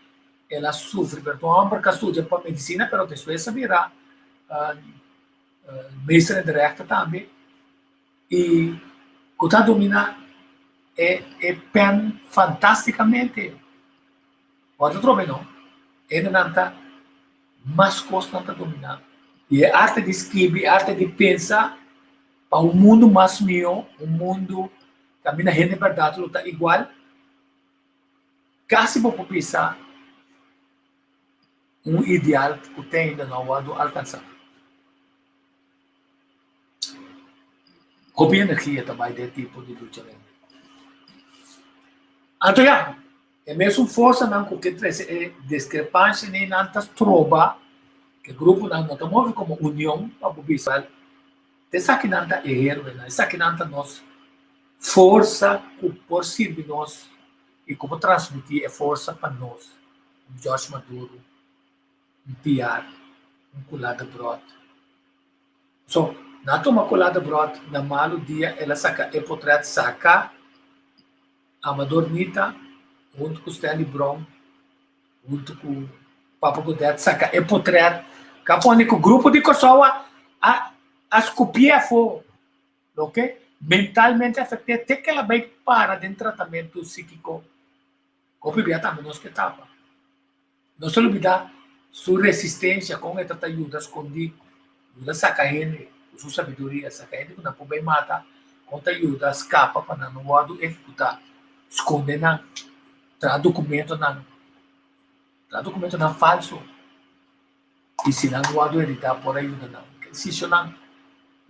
el a sufri, pero ta un hòmber ku a studia pa medisina pero despues a bira meester in de rechten tambe i ku ta dominá e e pèn fantástikamente. Bo ta trobe no, hendenan ta mas kosnan ta dominá i e arte di skibi, e arte di pensa pa un mundu mas mihó, un mundu kaminda hende bèrdat lo ta igual, kasi bo por bisa un ideal ku te ainda no a wòrdu alkansá. Hopi energia ta bai den e tipo di lucha rende. Anto ya, e mesun forsanan ku ke trese e diskrepansia nan ta stroba ku e gruponan no ta move komo union pa bo bisa Esakinan ta e héroenan, esakinan ta nos forsa ku por sirbi nos i ku por transmití e forsa pa nos, un George Maduro, un Piar, un Kulá de Bròt. So, nan a tuma Kulá de Bròt na malu dia el a saka e potrèt saka Amador Nita huntu ku Stanley Brown huntu ku Papa Godet saka e potret ka pone ku grupo di Kòrsou a a skupié afó loke mentalmente afekté te ke el a bai para den tratamentu síkiko. Hopi bia tambe nos ke tapa. No se lubidá su resistensia kon e ta ta yuda skondí, yuda saka hende ku su sabiduria, saka hende ku nan por bai mata, kon ta yuda skapa pa nan no wòrdu ehekutá, skonde nan. Traha dokumentonan, traha dokumentonan falso i si nan wòrdu editá por a yuda nan. Esisionan,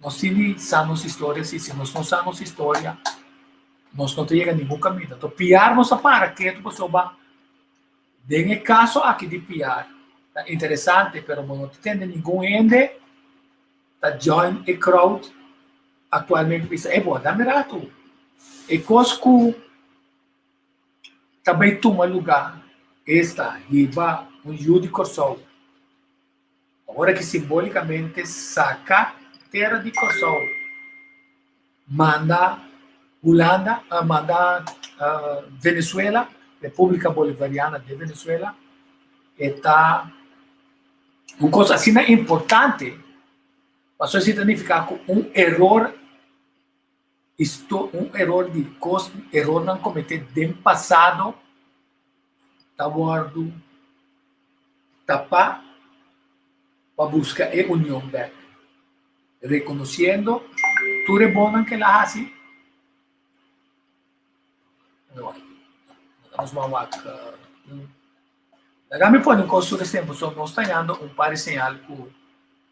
nos tin di sa nos historia, si si nos no sa nos historia nos no ta yega ningun kaminda. Anto piar nos a para ketu pasobra den e kaso aki di piar ta interesante pero bo no ta tende ningun hende ta join e crowd aktualmente bisa e bo a dame ratu e kos ku ta bai tuma lugá esta hiba un yu di Kòrsou. Ora ki simbolikamente saka tera di Kòrsou manda Hulanda, manda Venezuela, Repúblika Bolivariana de Venezuela, e ta un kos asina importante, pasobra esei ta nifiká ku un eror Isto un eror di kos, erornan kometé den pasado ta wòrdu tapá pa buska e union bèk, rekonosiendo tur e bonnan ku el a hasi. Nos ban wak un. Laga mi pone un kos tur es tempu, so nos ta hañando un par di señal ku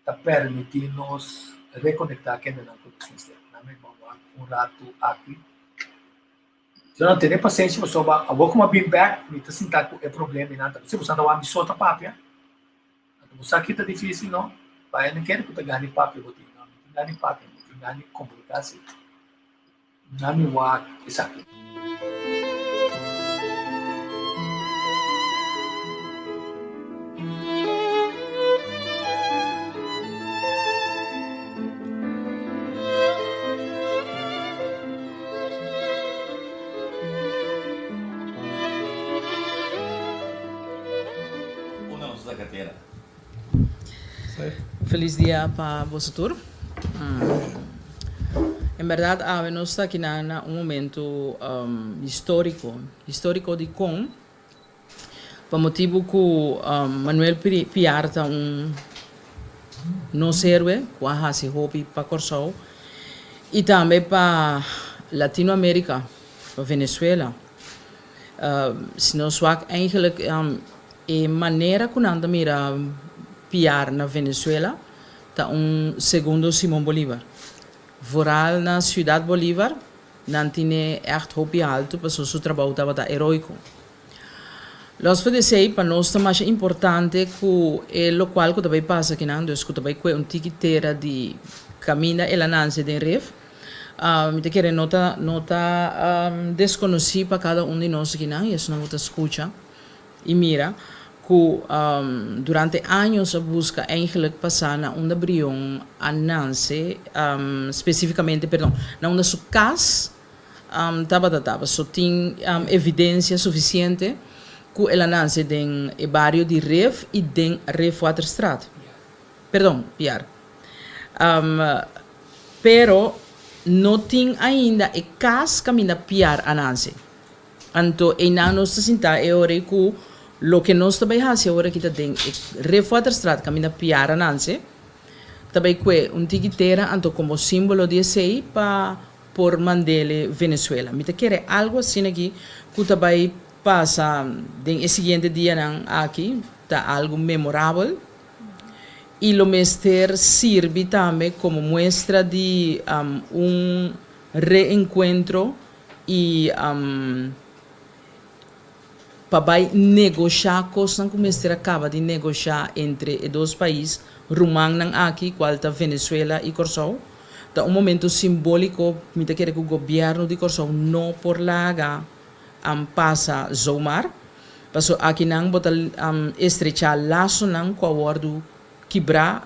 ta permití nos rekonektá kendenan ku nos mester. Laga mi ban wak un ratu aki. Si nan tene pasenshi pasobra awor ku mi a bin bèk mi ta sinta ku e problema i nan ta. Si boso ta wak mi so ta papia, anto bo sa ki ta difísil no? Pae no kere ku ta gana di papia bo tin. No, mi tin gana di papia, mi tin gana di komuniká si. Na mi wak esaki. Unda nos ta katera? Felis dia pa boso tur. En berdad awe nos ta aki na un momento historico. Historico dicon? Pa motibo cu Manuel Piar ta un nos heroe cu a haci hopi pa Corsou y tambe pa Latino America, pa Venezuela. Si nos wak eigenlijk e manera ku nan ta mira piar na Venezuela ta un segundo Simon Bolivar. Vooral na Ciudad Bolivar nan tine ègt hopi haltu pasobra su trabou tabata heroiko. Los for di esei pa nos ta masha importante ku e lokual ku ta bai pasa akinan, dus ku ta bai kue un tiki tera di kaminda el a nanse den Rif, Mi ta kere no ta no ta deskonosí pa kada un di nos akinan i esnan ku ta skucha i mira ku durante años a buska eigenlik pasá na unda Brion a nanse spesifikamente perdon na unda su kas. tabata ta. Paso tin evidencia suficiente cu el a nace den e bario di Rif y den Rifwaterstraat. Perdon, Piar. Pero no tin ainda e cas caminda Piar a nace. Anto einan nos ta sinta e ora ei cu loke nos ta bay haci awor aki ta den e Rifwaterstraat caminda Piar a nace. Ta bay cue un tiki tera anto como simbolo di esey pa por mandele Venezuela. Mi ta kere algo asina aki cu ta bay pasa den e siguiente dianan aki ta algo memorabel y lo mester sirbi tambe como muestra di un reencuentro y pa bai negoshá kosnan ku mester a kaba di negoshá entre e dos pais rumannan aki, kual ta Venezuela i Kòrsou. Ta un momento simbóliko, mi ta kere ku gobièrnu di Kòrsou no por laga pasa zomaar, paso akinan bo ta estrechá lasonan ku a wòrdu kibrá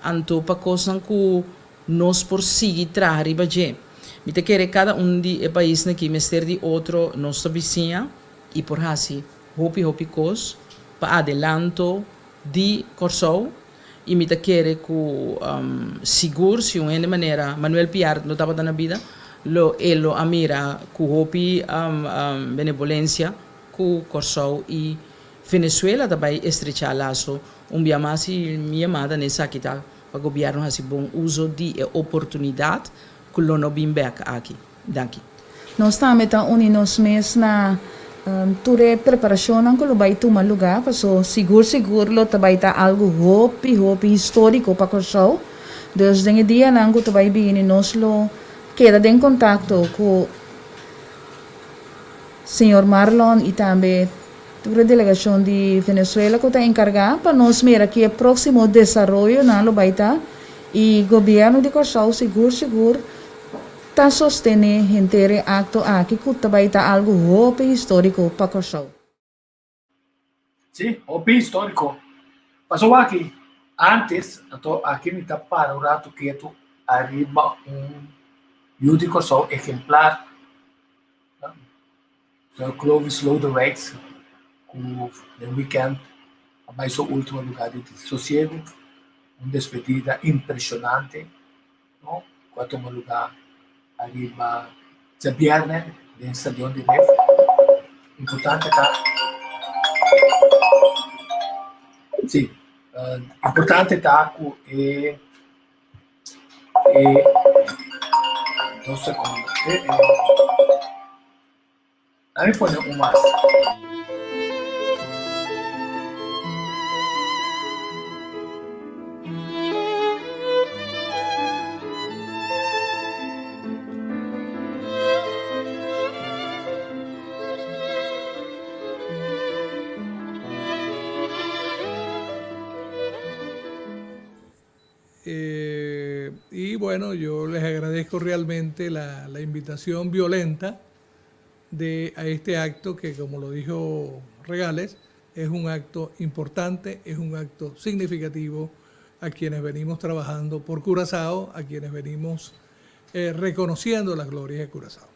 anto pa kosnan ku nos por sigui traha riba dje. Mi ta kere kada un di e paisnan aki mester di otro, nos ta bisiña i por hasi hopi hopi kos pa adelanto di Kòrsou i mi ta kere ku sigur si un hende manera Manuel Piar no tabata na bida lo e lo a mira ku hopi benevolensia ku Kòrsou i Venezuela ta bai estrechá laso un bia mas i mi yamada na esaki ta pa gobierno haci bon uzo di e oportunidad cu lo no bin bek aki. Danki. Nos tambe ta uni nos mes na tur e preparacionnan cu lo bay tuma lugar, paso sigur sigur lo ta bay ta algo hopi hopi historico pa Corsou. Dus den e dianan cu ta bay bini nos lo keda den contacto cu Señor Marlon y tambe Tur e delegacion di Venezuela cu ta encarga pa nos mira ki e proximo desaroyonan lo bay ta y gobierno di Corsou sigur sigur ta sostene henter e acto aki cu ta bay ta algo hopi historico pa Corsou. Sí, hopi historico. Pasobra aki antes, anto aki mi ta para un rato ketu ariba un yu di Corsou ejemplar. Señor Clovis Lodewijks ku den weekend a bai su ultimo lugar di sosiego, un despedida impresionante no ku a tuma lugar ariba djabièrnè den stadion di Rif. Importante ta si importante ta ku e Dos secondo. Dame pone un mas. Eh, y bueno, yo les agradezco realmente la, la invitación violenta de, a este acto que, como lo dijo Regales, es un acto importante, es un acto significativo a quienes venimos trabajando por Curazao, a quienes venimos eh, reconociendo las glorias de Curazao.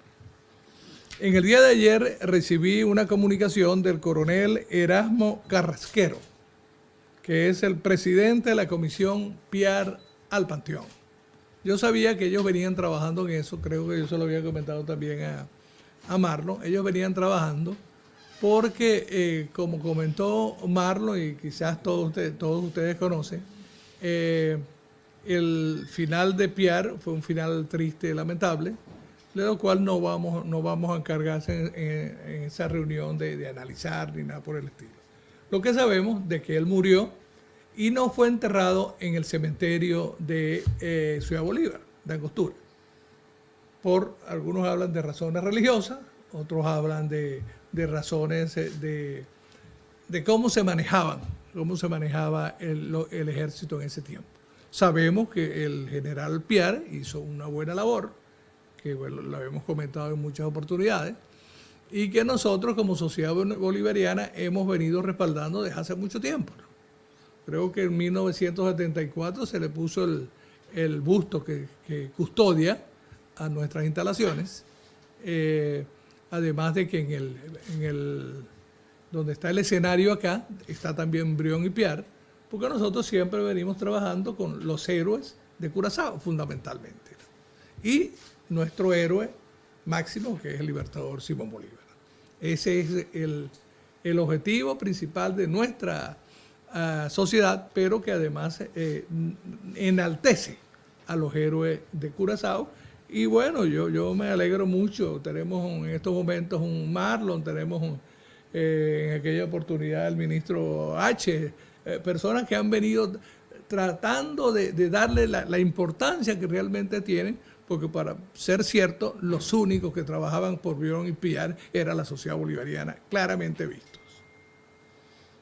En el día de ayer recibí una comunicación del coronel Erasmo Carrasquero, que es el presidente de la comisión Piar al Panteón. Yo sabía que ellos venían trabajando en eso, creo que yo se lo había comentado también a, a Marlon, ellos venían trabajando porque, eh, como comentó Marlon y quizás todos ustedes, todos ustedes conocen, eh, el final de Piar fue un final triste y lamentable, de lo cual no vamos, no vamos a encargarse en, esa reunión de, de analizar ni nada por el estilo. Lo que sabemos de que él murió y no fue enterrado en el cementerio de eh, Ciudad Bolívar, de Angostura. Por, algunos hablan de razones religiosas, otros hablan de, de razones eh, de, de cómo se manejaban, cómo se manejaba el, el ejército en ese tiempo. Sabemos que el general Piar hizo una buena labor, que bueno, lo hemos comentado en muchas oportunidades, y que nosotros como sociedad bolivariana hemos venido respaldando desde hace mucho tiempo. ¿no? Creo que en 1974 se le puso el, el busto que, que custodia a nuestras instalaciones Además de que en el, en el, donde está el escenario acá, está también Brión y Piar, porque nosotros siempre venimos trabajando con los héroes de Curazao, fundamentalmente. Y nuestro héroe máximo, que es el libertador Simón Bolívar. Ese es el, el objetivo principal de nuestra sociedad, pero que además enaltece a los héroes de Curazao. Y bueno, yo me alegro mucho. Tenemos en estos momentos un Marlon, tenemos en aquella oportunidad el ministro H, personas que han venido tratando de darle la importancia que realmente tienen, porque para ser cierto, los únicos que trabajaban por Brión y Piar era la sociedad bolivariana, claramente vistos.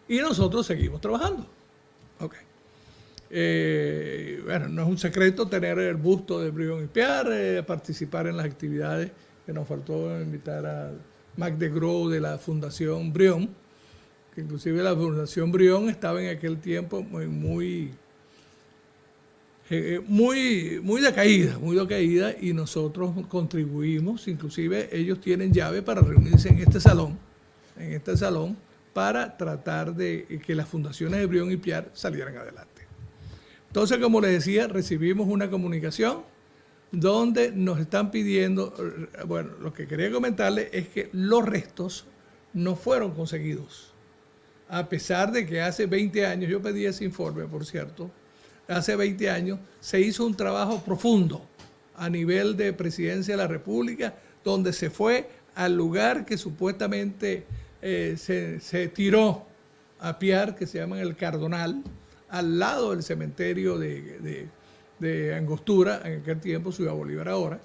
Y nosotros seguimos trabajando. Ok. Bueno, no es un secreto tener el busto de Brión y Piar, participar en las actividades que nos faltó invitar a Mac de Grow de la Fundación Brión, que inclusive la Fundación Brión estaba en aquel tiempo muy, muy, muy, muy decaída, y nosotros contribuimos, inclusive ellos tienen llave para reunirse en este salón, para tratar de que las fundaciones de Brión y Piar salieran adelante. Entonces, como les decía, recibimos una comunicación donde nos están pidiendo, bueno, lo que quería comentarles es que los restos no fueron conseguidos, a pesar de que hace 20 años, yo pedí ese informe, por cierto, hace 20 años se hizo un trabajo profundo a nivel de Presidencia de la República, donde se fue al lugar que supuestamente se tiró a Piar, que se llama el Cardonal, al lado del cementerio de Angostura, en aquel tiempo Ciudad Bolívar ahora,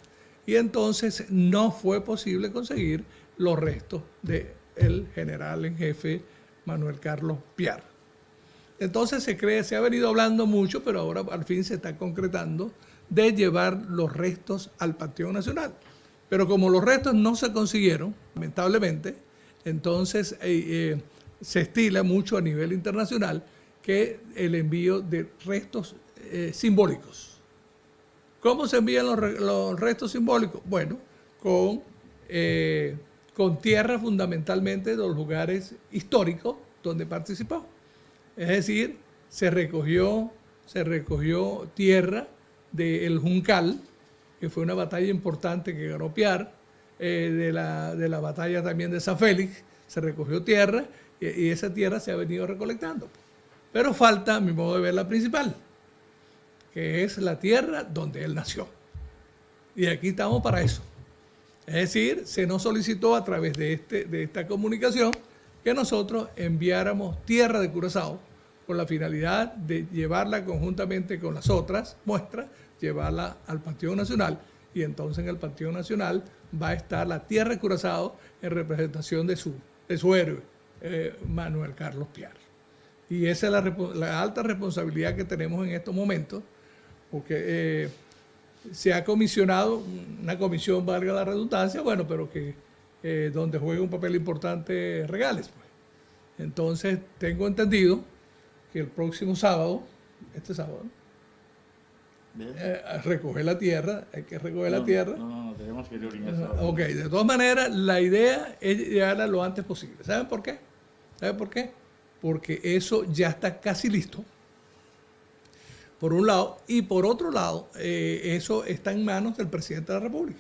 y entonces no fue posible conseguir los restos del general en jefe Manuel Carlos Piar. Entonces se cree, se ha venido hablando mucho, pero ahora al fin se está concretando de llevar los restos al Panteón Nacional. Pero como los restos no se consiguieron, lamentablemente, entonces se estila mucho a nivel internacional que el envío de restos simbólicos. ¿Cómo se envían los restos simbólicos? Bueno, con tierra fundamentalmente de los lugares históricos donde participó. Es decir, se recogió tierra del Juncal, que fue una batalla importante que ganó Piar, de la batalla también de San Félix, se recogió tierra y esa tierra se ha venido recolectando. Pero falta, a mi modo de ver, la principal, que es la tierra donde él nació. Y aquí estamos para eso. Es decir, se nos solicitó a través de esta comunicación que nosotros enviáramos tierra de Curazao con la finalidad de llevarla conjuntamente con las otras muestras, llevarla al Panteón Nacional. Y entonces en el Panteón Nacional va a estar la tierra de Curazao en representación de su héroe, Manuel Carlos Piar. Y esa es la alta responsabilidad que tenemos en estos momentos, porque se ha comisionado, una comisión, valga la redundancia, bueno, pero que donde juega un papel importante Regales. Pues. Entonces, tengo entendido que el próximo sábado, este sábado, recoger la tierra, hay que recoger la tierra. No, no, tenemos que ir a Ok, de todas maneras, la idea es llegarla lo antes posible. ¿Saben por qué? ¿Saben por qué? Porque eso ya está casi listo, por un lado, y por otro lado, eso está en manos del presidente de la República.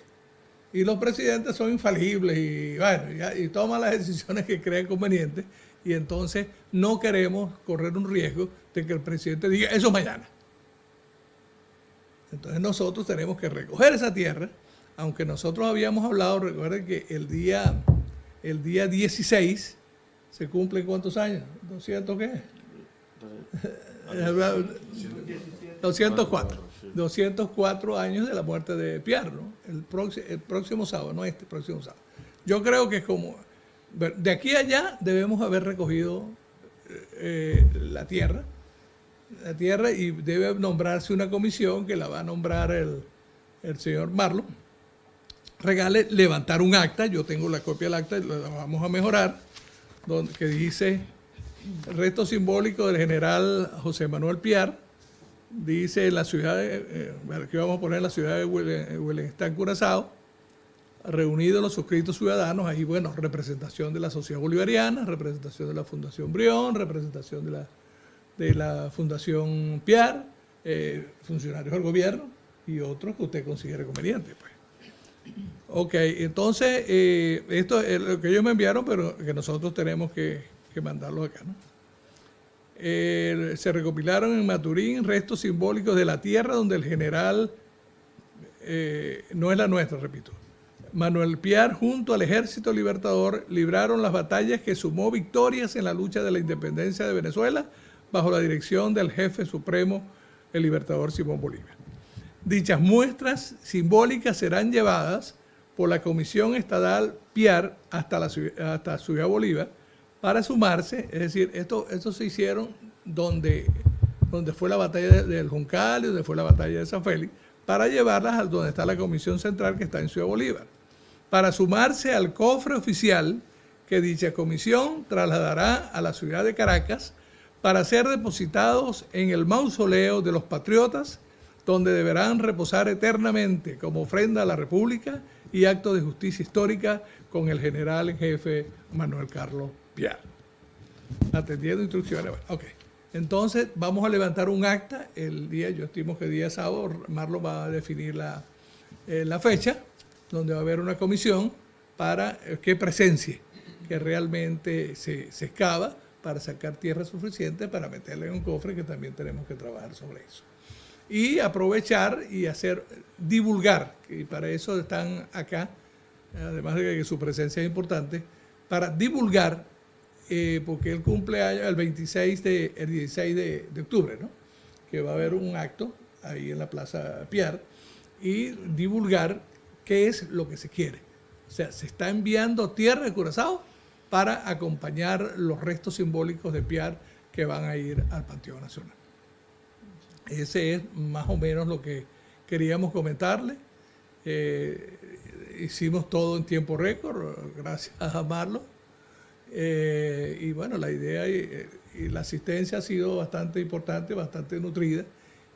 Y los presidentes son infalibles y, bueno, y toman las decisiones que creen convenientes. Y entonces no queremos correr un riesgo de que el presidente diga eso mañana. Entonces nosotros tenemos que recoger esa tierra, aunque nosotros habíamos hablado, recuerden que el día 16 se cumplen cuántos años, ¿200 qué? 204. 204 años de la muerte de Piar, ¿no? El próximo sábado, no este, próximo sábado. Yo creo que como de aquí a allá debemos haber recogido la tierra y debe nombrarse una comisión que la va a nombrar el señor Marlon. Regale levantar un acta, yo tengo la copia del acta, la vamos a mejorar, donde, que dice resto simbólico del general José Manuel Piar, dice la ciudad de, aquí vamos a poner la ciudad de Willemstad, Curazao. Reunidos los suscritos ciudadanos, ahí, bueno, representación de la Sociedad Bolivariana, representación de la Fundación Brión, representación de la, de la Fundación Piar, funcionarios del gobierno y otros que usted considere conveniente, pues. Ok, entonces, esto es lo que ellos me enviaron, pero que nosotros tenemos que mandarlo acá, ¿no? Se recopilaron en Maturín restos simbólicos de la tierra donde el general, no es la nuestra, repito, Manuel Piar junto al Ejército Libertador libraron las batallas que sumó victorias en la lucha de la independencia de Venezuela bajo la dirección del jefe supremo, el Libertador Simón Bolívar. Dichas muestras simbólicas serán llevadas por la Comisión Estadal Piar hasta Ciudad Bolívar para sumarse, es decir, esto se hicieron donde fue la batalla del Juncal y donde fue la batalla de San Félix, para llevarlas a donde está la Comisión Central que está en Ciudad Bolívar, para sumarse al cofre oficial que dicha comisión trasladará a la ciudad de Caracas para ser depositados en el mausoleo de los patriotas, donde deberán reposar eternamente como ofrenda a la República y acto de justicia histórica con el general en jefe Manuel Carlos Piar. Atendiendo instrucciones. Bueno, ok. Entonces vamos a levantar un acta el día, yo estimo que el día sábado, Marlon va a definir la fecha, donde va a haber una comisión para que presencie, que realmente se excava para sacar tierra suficiente para meterle en un cofre, que también tenemos que trabajar sobre eso. Y aprovechar y divulgar, y para eso están acá, además de que su presencia es importante, para divulgar, porque él cumple año el 26 de, el 16 de octubre, ¿no? Que va a haber un acto ahí en la Plaza Piar, y divulgar qué es lo que se quiere. Se está enviando tierra de Curazao para acompañar los restos simbólicos de Piar que van a ir al Panteón Nacional. Ese es más o menos lo que queríamos comentarle. Hicimos todo en tiempo récord, gracias a Marlon. Y bueno, la idea y la asistencia ha sido bastante importante, bastante nutrida.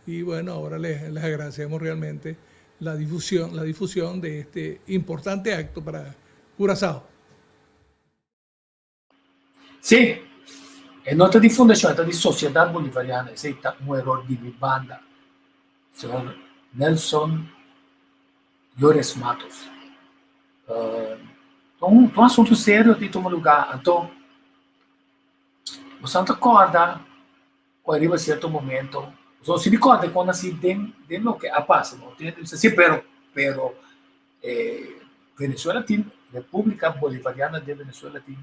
Y bueno, ahora les agradecemos realmente la difusión de este importante acto para Curazao. Sí, e no ta di fundashon, ta di Sosiedat Bolivariana. Esei ta un eror di mi banda. Señor Nelson Llores Matos. Un asuntu serio di tuma lugá. Anto, bo ta kòrda ku ariba sierto momento, so, si mi kòrda ku asina den loke a pasa, no? Sí, pero Venezuela tin, Repúblika Bolivariana di Venezuela tin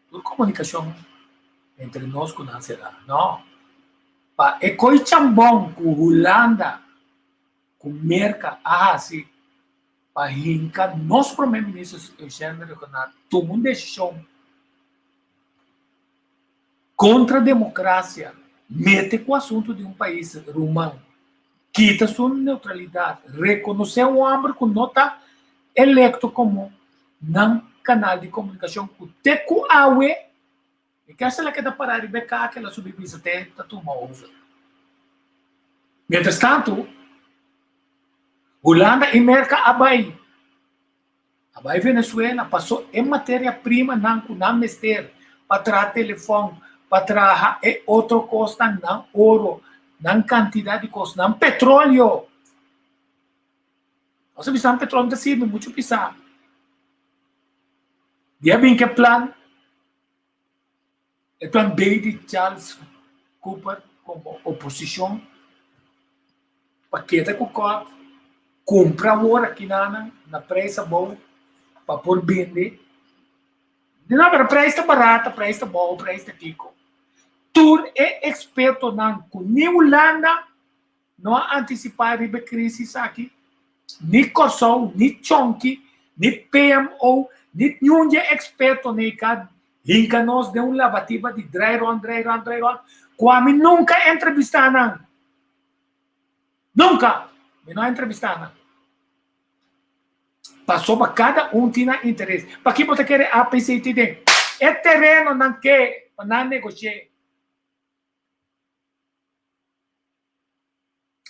tur komunikashon entre nos ku nan será. No. Pa e koi chambon ku Hulanda, ku Merka a hasi pa hinka nos promé minister Eugène Rhuggenaath tuma un desishon kontra demokrasia, mete ku asuntu di un pais ruman, kita su neutralidat, rekonosé un hòmber ku no ta elekto komo nan kanal di komunikashon ku te ku awe, e ke hasta la keda pará riba e kaka, el a subi bisa te ta tuma over. Mientras tanto, Hulanda i Merka a bai. A bai Venezuela, pasó e materia prima nan ku nan mester pa traha telefòn, pa traha e otro kosnan, nan oro, nan kantidat di kos, nan petróleo. Nos a bisa nan petróleo no ta sirbi muchu pisá. Di a bin ku e plan, e plan B di Charles Cooper komo oposishon pa keda ku kòt, kumpra awor akinanan na preis abou pa por bende. No, pero preis ta barata, preis ta bou, preis ta kiko. Tur e ekspertonan ku ni Hulanda no a antisipá riba e krísis aki, ni Kòrsou, ni Chonki, ni PMO, ni niun di e ekspertonan ei ka hinka nos den un labatiba di drai rònt, drai rònt, drai rònt, ku ami nunka entrevistá nan. Nunka! Mi no a entrevistá nan. Pasobra kada un tin nan interes. Pakiko bo ta kere APC tin den e tereno nan ke pa nan negosh'é?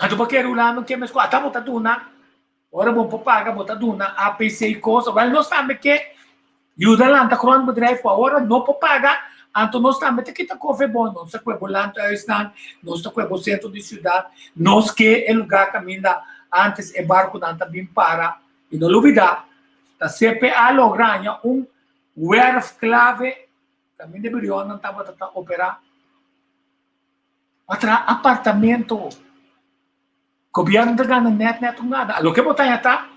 Anto bo kere Hulanda un ke meskos? Ata bo ta duna. Ora bo por paga bo ta duna APC kos. Wèl nos tambe ke yuda lanta grondbedrijf ku awor no por paga, anto nos tambe ta kita kofe bon. Nos ta kue bo landhuisnan, nos ta kue bo sentro di siudat, nos ke e lugá kaminda antes e barkunan ta bin para. I no lubidá, ta CPA logra haña un wèrf klave kaminda e birionnan tabata ta operá pa traha apartamento. Gobièrnu ta gana nèt nèt un gana. Loke bo ta haña ta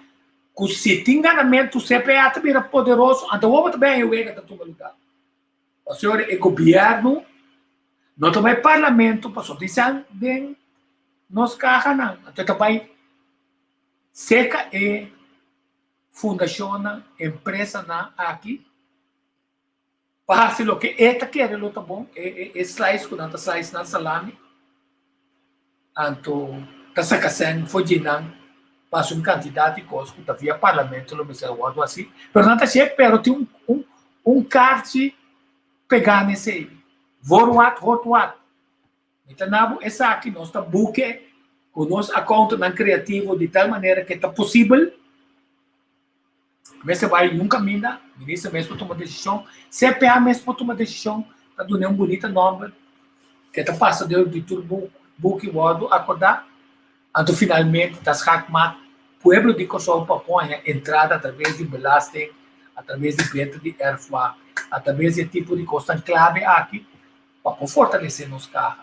ku si tin ganamentu CPA ta bira poderoso, anto awor bo ta bin haña wega ta tuma lugá. Pasobra e gobièrnu no ta bai parlamento pasobra tin sèn den nos kahanan, anto e ta bai seka e fundashonnan, empresanan aki pa hasi loke e ta kere lo ta bon, e slice ku nan ta slice nan salami, anto ta saka sèn for dje nan pa hasi un kantidat di kos ku ta via parlamento lo mester a wòrdu hasi, pero nan ta hasié pero tin un un karchi pegá na esei, voor wat hoort wat. Mi ta na bo esaki, nos ta buke ku nos akountonan kreativo di tal manera ke ta posibel. Mester bai un kaminda, minister mes por tuma desishon, CPA mes por tuma desishon, ta dun'é un bunita nòmber ke ta pasa dor di tur buki wòrdu akordá. Anto finalmente ta schaakmat pueblo di Kòrsou pa por haña entrada atraves di belasting, atraves di benta di erfwacht, atraves di e tipo di kosnan klave aki pa por fortalesé nos kaha.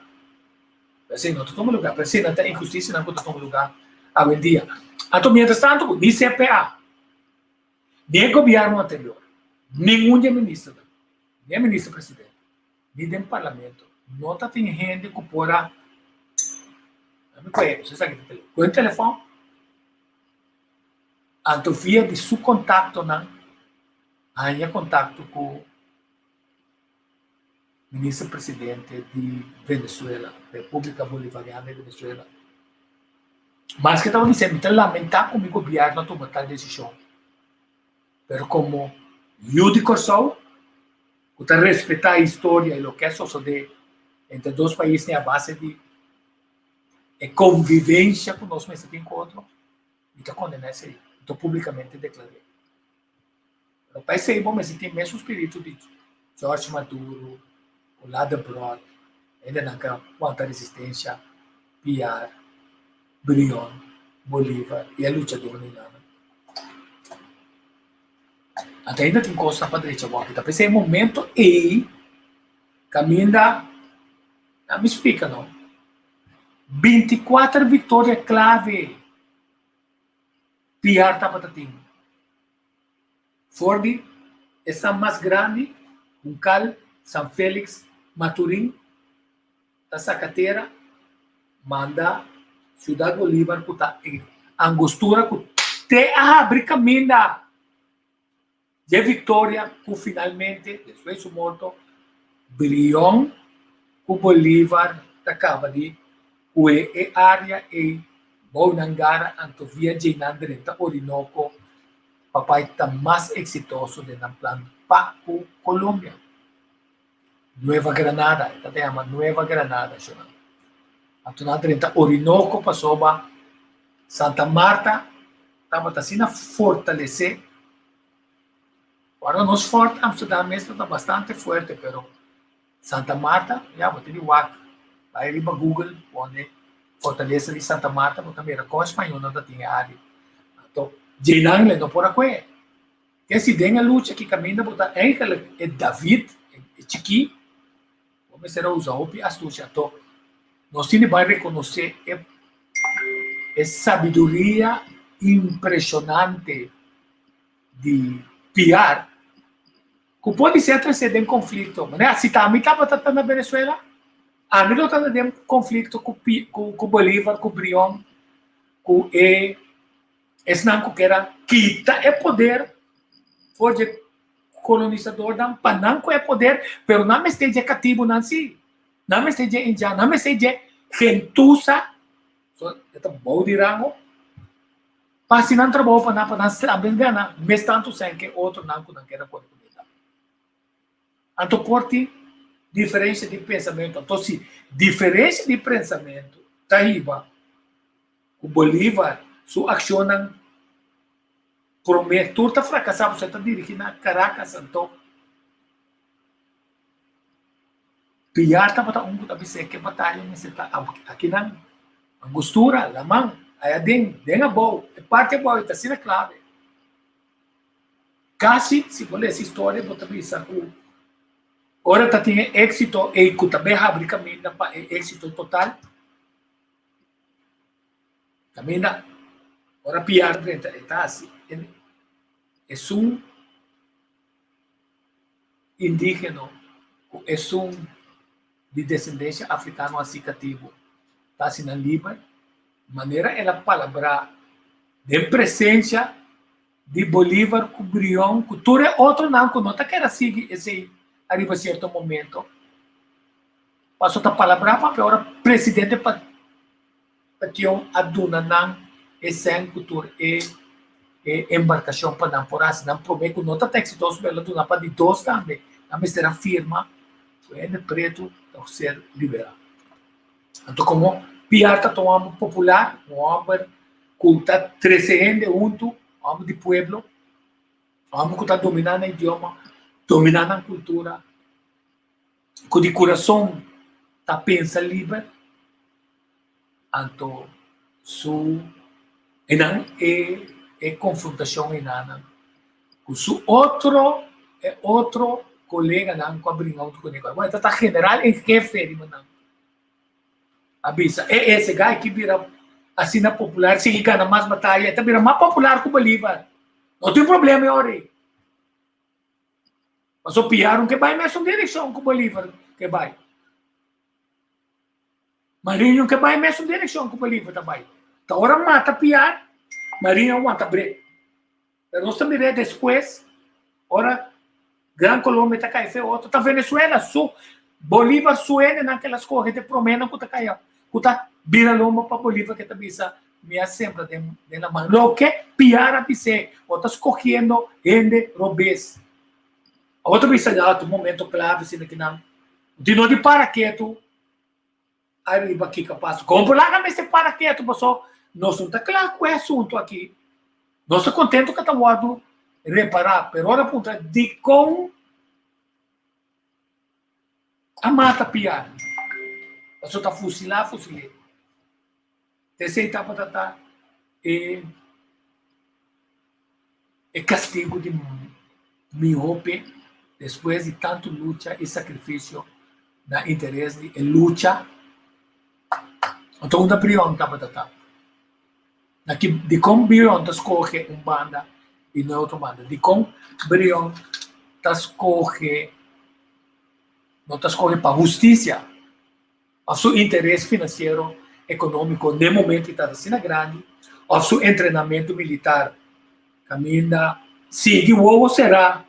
P'esei no ta tuma lugá, p'esei nan ta inhustisianan ku ta tuma lugá awendia. Anto mientras tanto ku ni CPA, ni e gobièrnu anterior, ningun di e ministernan, ni e minister presidente, ni den parlamento no ta tin hende ku por a ku un telefòn anto via di su kontaktonan haña kontakto ku minister presidente di Venezuela, República Bolivariana di Venezuela. Maske tabata bisa mi ta lamentá ku mi gobièrnu a tuma tal desishon, pero komo yu di Kòrsou ku ta respetá historia i loke a sosodé entre dos paisnan a base di e konvivensia ku nos mester tin ku otro, mi ta kondená esei, mi ta públikamente deklar'é. Pero pa esei bo mester tin mesun spiritu di George Maduro, Olá Debrot, hendenan ku a wanta resistensia, Piar, Brion, Bolívar i e luchadónan einan. Anto ainda tin kosnan pa drecha wòrdu. Ta p'esei e momento ei kaminda nan mi splika no. Binti kuater viktoria klave Piar tabata tin. For di esnan mas grandi, Juncal, San Felix, Maturin, ta saka tera manda Ciudad Bolívar ku ta e Angostura ku te a habri kaminda dje viktoria ku finalmente despues su morto Brion ku Bolívar ta kaba di kue e área ei bou nan gara anto via dje nan drenta Orinoco pa bai ta mas eksitoso den nan plan pa ku Colombia. Nueva Granada, e ta ta yama Nueva Granada shonnan. Anto nan a drenta Orinoco pasobra Santa Marta tabata asina fortalesé. Ora nos Fort Amsterdam mes tabata bastante fuerte, pero Santa Marta, ya bo tin di wak, bai riba Google pone Fortalesa di Santa Marta, bo ta mira kon spañolnan ta tin e área. Anto djenan le no por a koe. Ke si den e lucha ki kaminda bo ta eigenlijk e David, e chikí, bo mester a usa hopi astucia. Anto, nos tin di bai rekonosé e e sabiduria impreshonante di Piar, ku por di ser trese den konflikto. Manera si ta ami tabata ta na Venezuela, ami lo tabata den konflikto ku ku Bolívar, ku Brion, ku e Esnan ku kier a kita e poder for dje kolonisadornan pa nan ku e poder, pero nan mester dje katibunan si, nan mester dje indian, nan mester dje gentusa, so e ta bou di rango, pa hasi nan trabou pa nan, pa nan tambe gana mes tantu sèn ke otronan ku nan kier a kore ku nan. Anto por tin diferensia di pensamentu. Anto si diferensia di pensamentu ta hiba ku Bolívar su akshonnan. Promé tur ta frakasá pasobra e ta dirigí na Caracas anto Piar tabata un ku ta bis'é ke bataya mester ta akinan, Angostura, laman, aya den, den abou, e parti abou ei ta asina klave. Kasi si bo lesa historia bo ta bisa ku ora ta tin e éksito ei ku ta bin habri kaminda pa e éksito total. Kaminda ora Piar drenta e ta hasi esun indigeno ku esun di desendensia afrikano hasi katibu ta hasi nan liber, manera el a palabrá den presensia di Bolívar ku Brion ku tur e otronan ku no ta kere sigui esei ariba sierto momento. Paso ta palabrá papia ora presidente Petion a duna nan e sèn ku tur e e embarkashon pa nan por hasi nan promé ku no ta ta eksitoso pero el a duna pa di dos tambe. Nan mester a firma ku hende pretu ta ser liberá. Anto komo Piar ta ta un hòmber popular, un hòmber ku ta trese hende huntu, un hòmber di pueblo, un hòmber ku ta dominá nan idioma, dominá nan kultura, ku di kurason ta pensa liber, anto su einan e e konfrontashon einanan ku su otro e otro koleganan ku a bringa huntu kuné. Bueno, e ta general en hefe riba nan. A bisa e ese gai ki bira asina popular, sigui gana mas bataya, e ta bira mas popular ku Bolívar. No tin problema e ora ei. Pasobra Piar no ke bai mesun direkshon ku Bolívar ke bai. Marinho ke bai mesun direkshon ku Bolívar ta bai. Ta ora mata Piar, Marinho a wanta brek. Pero nos ta mir'é despues, ora Gran Colombia ta kai fe otro, ta Venezuela su Bolívar su hendenan ke la skohe te proménan ku ta kai ku ta bira lomba pa Bolívar ke ta bisa mi a sembra den den laman. Loke Piar a bis'é, bo ta skohiendo hende robes. Awor ta bisa ya ta un momento clave asina ki nan di no di para ketu ariba kiko a pasa. Kon por laga mester para ketu paso nos no ta kla ku e asuntu aki. Nos ta kontentu ku ta wòrdu repará, pero ora puntra dikon a mata Piar? Paso ta fusilá fusil'é. Esei tabata ta e e kastigu di mihó p'e despues di tantu lucha i sakrifisio na interes di e lucha. Anto unda Brion tabata ta? Na ki dikon Brion ta skohe un banda i no e otro banda? Dikon Brion ta skohe no ta skohe pa hustisia? Of su interes finansiero ekonómiko n'e momento ta asina grandi, of su entrenamentu militar kaminda sigui wowo será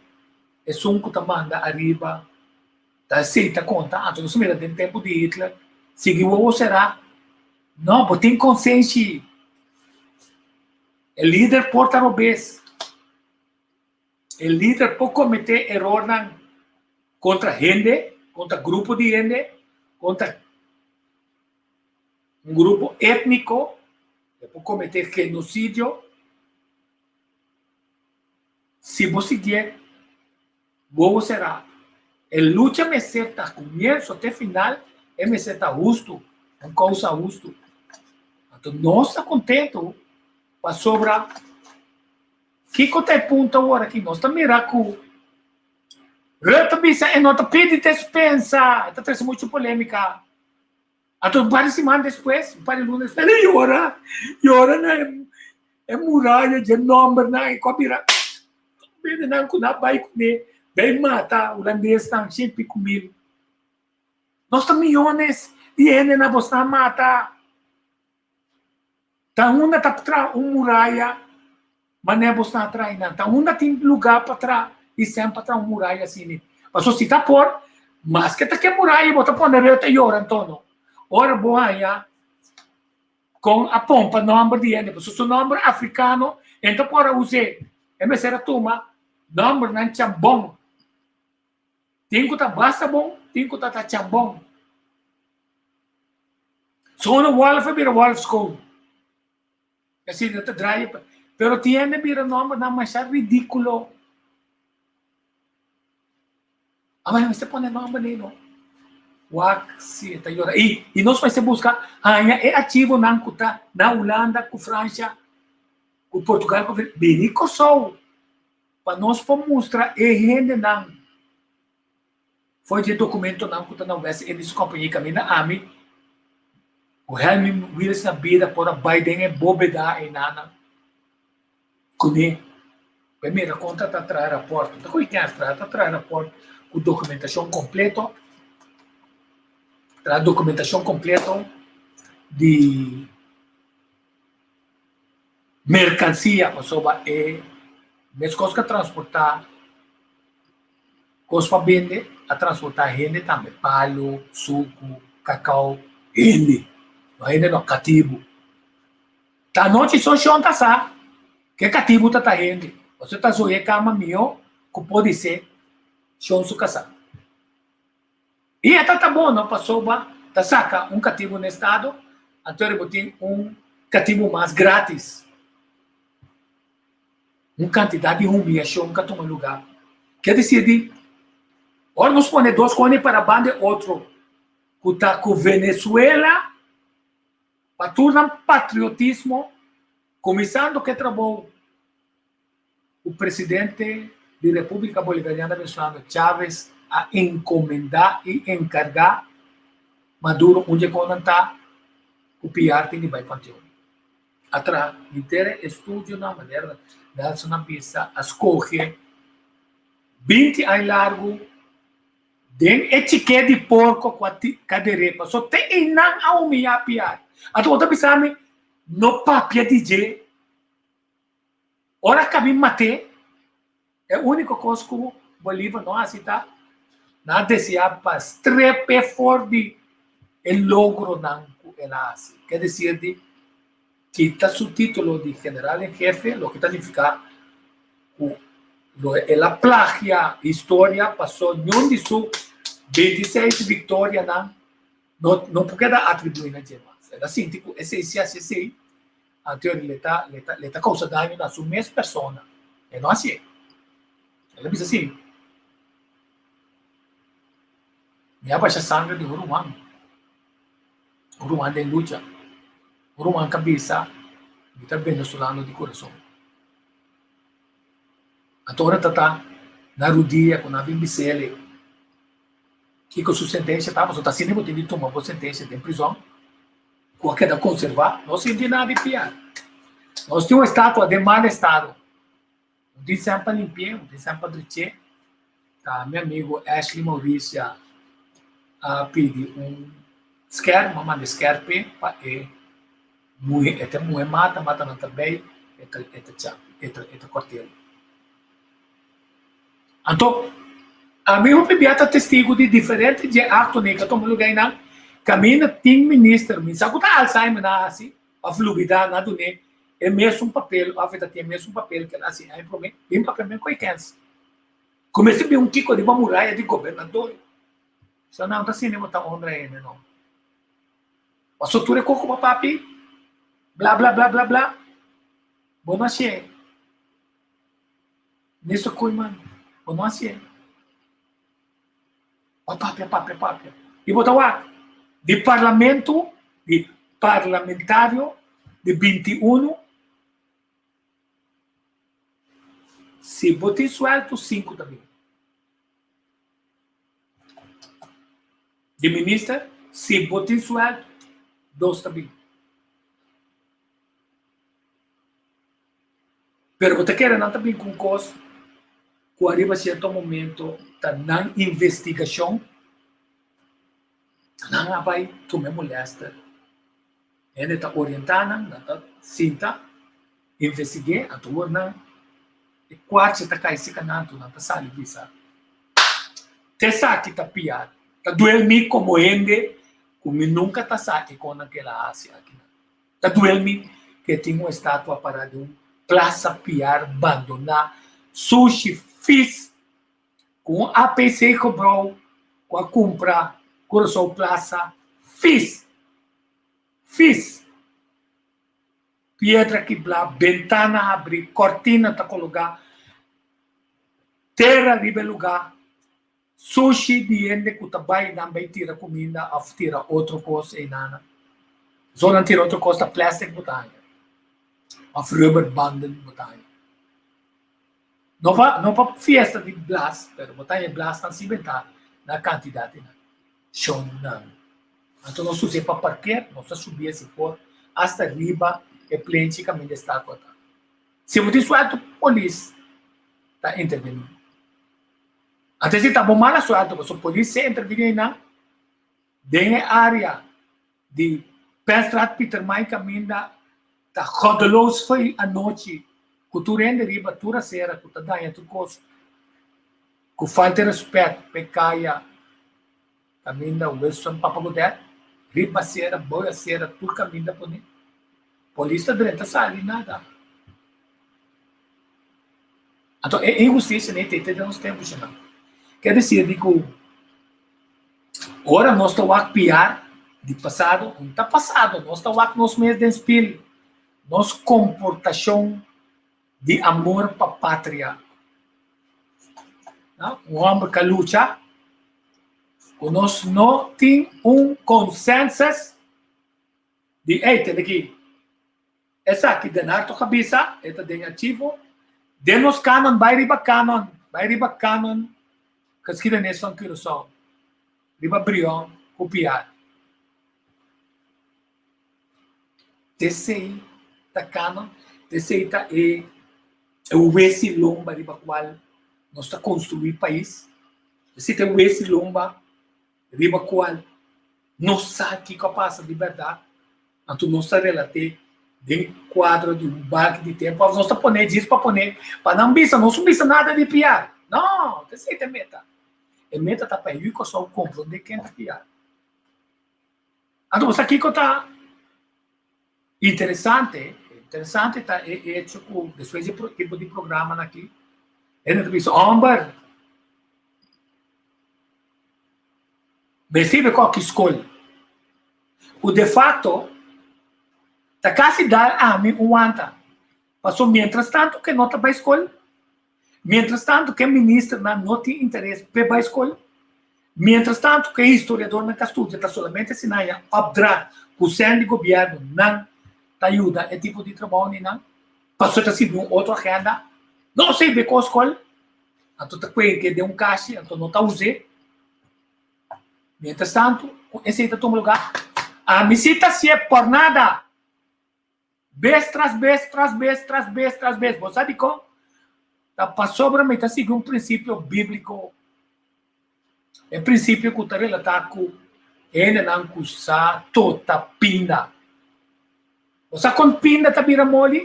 esun ku ta manda ariba ta esei ta konta. Anto nos a mira den tempu di Hitler, sigui wowo será, no, bo tin konsenshi, e lider por ta robes. E lider por kometé erornan kontra hende, kontra grupo di hende, kontra un grupo étniko, e por kometé genosidio. Si bo siguié, wowo será. E lucha mester ta komienso te final, e mester ta hustu, un kousa hustu. Anto nos ta kontentu pasobra Kiko ta e punto awor aki? Nos ta mira ku Rutte ta bisa e no ta pidi despensa, e ta trese muchu polémika. Anto un par di siman despues, un par di luna despues, el a yora, yora na e muraya dje nòmbernan i ku a bira bendenan ku nan a bai kuné, bai mata hulandesnan shen piku mil. Nos ta miyones di hende na bosnan a mata. Ta unda ta traha un muraya manera bo sta traha einan? Ta unda tin luga pa traha i sèn pa traha un muraya asina? Pasobra si ta por, maske ta ke muraya bo ta pone reu ta yora anto. Ora bo haña kon a pompa nòmber di hende, pasobra su nòmber afrikano e no ta por a us'é, e mester a tuma nòmbernan chambon. Tin ku ta basta bon, tin ku ta ta chambon. Schone wolf a bira wolf schoon. Asina ta draai. Pero tin hende bira nòmbernan masha ridíkulo. Aba mester pone nòmber nei no. Wak si e ta yora. I i nos mester buska haña e archivonan ku ta na Hulanda ku Fransha ku Portugal ku bini Kòrsou pa nos por mustra e hendenan for di e dokumentonan ku ta na West Indies Company kaminda ami ku Helmin Wiels na bida por a bai den e bobeda einanan. Kuné, Bai mira kon ta ta traha rapòrt. Ta koe kens traha? Ta traha rapòrt ku dokumentashon kompleto. Traha dokumentashon kompleto di merkansia pasobra e meskos ku a transportá kos pa bende, a transportá hende tambe, palu, suku, kakao, hende. No hende no, katibu. Ta anochi so shon ta sa ke katibu ta ta hende. Pasobra ta zoye kama mihó ku podisé shon su kasá. I e ta ta bon no pasobra ta saka un katibu na estado anto bo tin un katibu mas gratis. Un kantidat di humiyashon ka tuma lugá. Ke desir di ora nos pone dos koni para banda e otro ku ta ku Venezuela Pa tur nan patriotismo, kuminsando ku e trabou ku presidente di Repúblika Bolivariana Venezolano Chávez a enkomendá i enkargá Maduro un dje kon nan ta ku piar tin di bai panteon. A traha henter e estudionan manera Nelson a bisa a skohe 20 aña largu Den e chiké di porko ku a kaderé, paso te einan a humiyá Piar. Anto bo ta bisa mi, No papia di dje. Ora kabi mat'é, e úniko kos ku Bolívar no hasi ta nan a deseá pa strep'é for di e logronan ku el a hasi. Ke desir di kita su título di general en jefe, loke ta nifiká ku lo el a plagia historia pasó niun di su 26 viktorianan no no por keda atribuí na dje mas. El a sinti ku esei si hasi esei, anto le ta le ta le ta kousa daño na su mes persona. E no hasié. El a bisa si, Mi a basha sangre di un ruman. Un ruman den lucha. Un ruman ka bisa, Mi ta venezolano di kurason. Anto ora ta ta na rudia ku nan bin bis'el kiko su sentensia ta, pasobra ta asina bo tin di tuma bo sentensia den prizòn ku a keda konservá. No sinti nada di piar. Nos tin un estatua den mal estado. Un tin semper limpi'é, un tin semper drech'é. Ta mi amigo Ashley Mauricia a pidi un skèr, mi a manda e skèr p'e pa e muhé, e ta muhé mata, mata nan ta bei, e ta e ta cha, e ta e ta kòrt'el. Anto, ami hopi bia ta testigu di diferente dje aktonan ku a tuma lugá einan, kaminda tin minister, mi sa ku ta Alzheimer nan a hasi òf lubidá nan a dun'é e mesun papel òf e ta tin e mesun papel ku el a hasi aña promé, bin papia men ku e kèns. Ku mester bin un kiko riba muraya di gobernador. Sa nan ta sinti bo ta honra hende no. Paso tur e kos ku bo papi bla bla bla bla bla bo no hasié. Minister Koeiman bo no hasié. Bo papia papia papia i bo ta wak di parlamento di parlamentario di 21 si bo tin suelto sinku ta bin. Di minister, si bo tin sueldo, dos ta bin. Pero bo ta kere nan ta bin ku un kos ku ariba sierto momento ta nan investigashon, nan a bai tuma e molèster. Hende ta orientá nan, nan ta sinta, investig'é, anto wor nan E kuartje ta kai seka nan anto nan ta sali bisa, Te esaki ta piar, ta duel mi komo hende ku mi nunka ta sa e konan ku el a hasi akinan. Ta duel mi ku e tin un estatua pará den un plasa piar bandoná, sushi, fis, ku un APC gebrou ku a kumpra Curaçao Plaza fis, fis. Piedra kiblá, bentana habrí, kòrtina ta kologá, tera riba e lugá, sushi di hende ku ta bai nan bai tira kuminda òf tira otro kos einan. So nan tira otro kos ta plastic bo ta haña òf rubber banden bo ta haña. No pa no pa fiesta di blas pero bo ta haña e blasnan si bentá na kantidat einan. Shonnan. Anto nos usa e pa parker, nos ta subi esi por hasta riba e plenchi kaminda e statua ta. Si bo tin suelto, polis ta intervení. Anto esi ta bo mala suelto, pasobra polis si intervení einan den e área di Penstraat Pietermaai kaminda ta goddeloos fo'i anochi ku tur hende riba tur asera ku ta daña tur kos ku falta di rèspèt p'e kaya kaminda Wilson Papa Godett riba asera bou asera tur kaminda pone polis ta drenta sali nada anto e inhustisia nei te den nos tempu shina ke desir di ku Ora nos ta wak piar di pasado, un ta pasado, nos ta wak nos mes den spil, nos komportashon di amor pa patria. No? Un hòmber ka lucha ku nos no tin un konsensus di ey, tende aki, esaki Denarto ka bisa, e ta den archivo, den nos kanon, bai riba kanon, bai riba kanon Geschiedenis van Curaçao, riba Brion ku Piar. T'esei ta kanon, t'esei ta e e wesi lomba riba kual nos ta konstruí pais, esei ta e wesi lomba riba kual nos sa kiko a pasa di bèrdat, anto nos ta relat'é den kuadro di un baki di tempu, òf nos ta pon'é djis pa pon'é pa nan bisa nos no bisa nada di piar. No, ta esei ta e meta. E meta ta pa e yu Kòrsou komprondé ken ta piar. Anto bo sa kiko ta interesante? Interesante ta e echo ku despues di e tipo di programanan aki, hende ta bisa, Hòmber, Mester be ki skol. Ku de facto ta kasi dal ami un wanta. Paso mientras tanto ke no ta bai skol, mientras tanto ke ministernan no tin interes p'e bai skol, mientras tanto ke historiadornan ka studia ta solamente si nan ya opdracht ku sèn di gobièrnu nan ta yuda e tipo di trabou ninan, paso ta sirbi un otro agenda. No sirbi ko skol. Anto ta kuente den un kashi, anto no ta us'é. Mientras tanto, ku esei ta tuma lugá, ami si ta hasié por nada. Bes tras bes, tras bes, tras bes, tras bes. Bo sa dikon? Ta pasobra mi ta sigui un prinsipio bíbliko. E prinsipio ku ta relatá ku hendenan ku sa tota pinda. Bo sa kon pinda ta bira moli?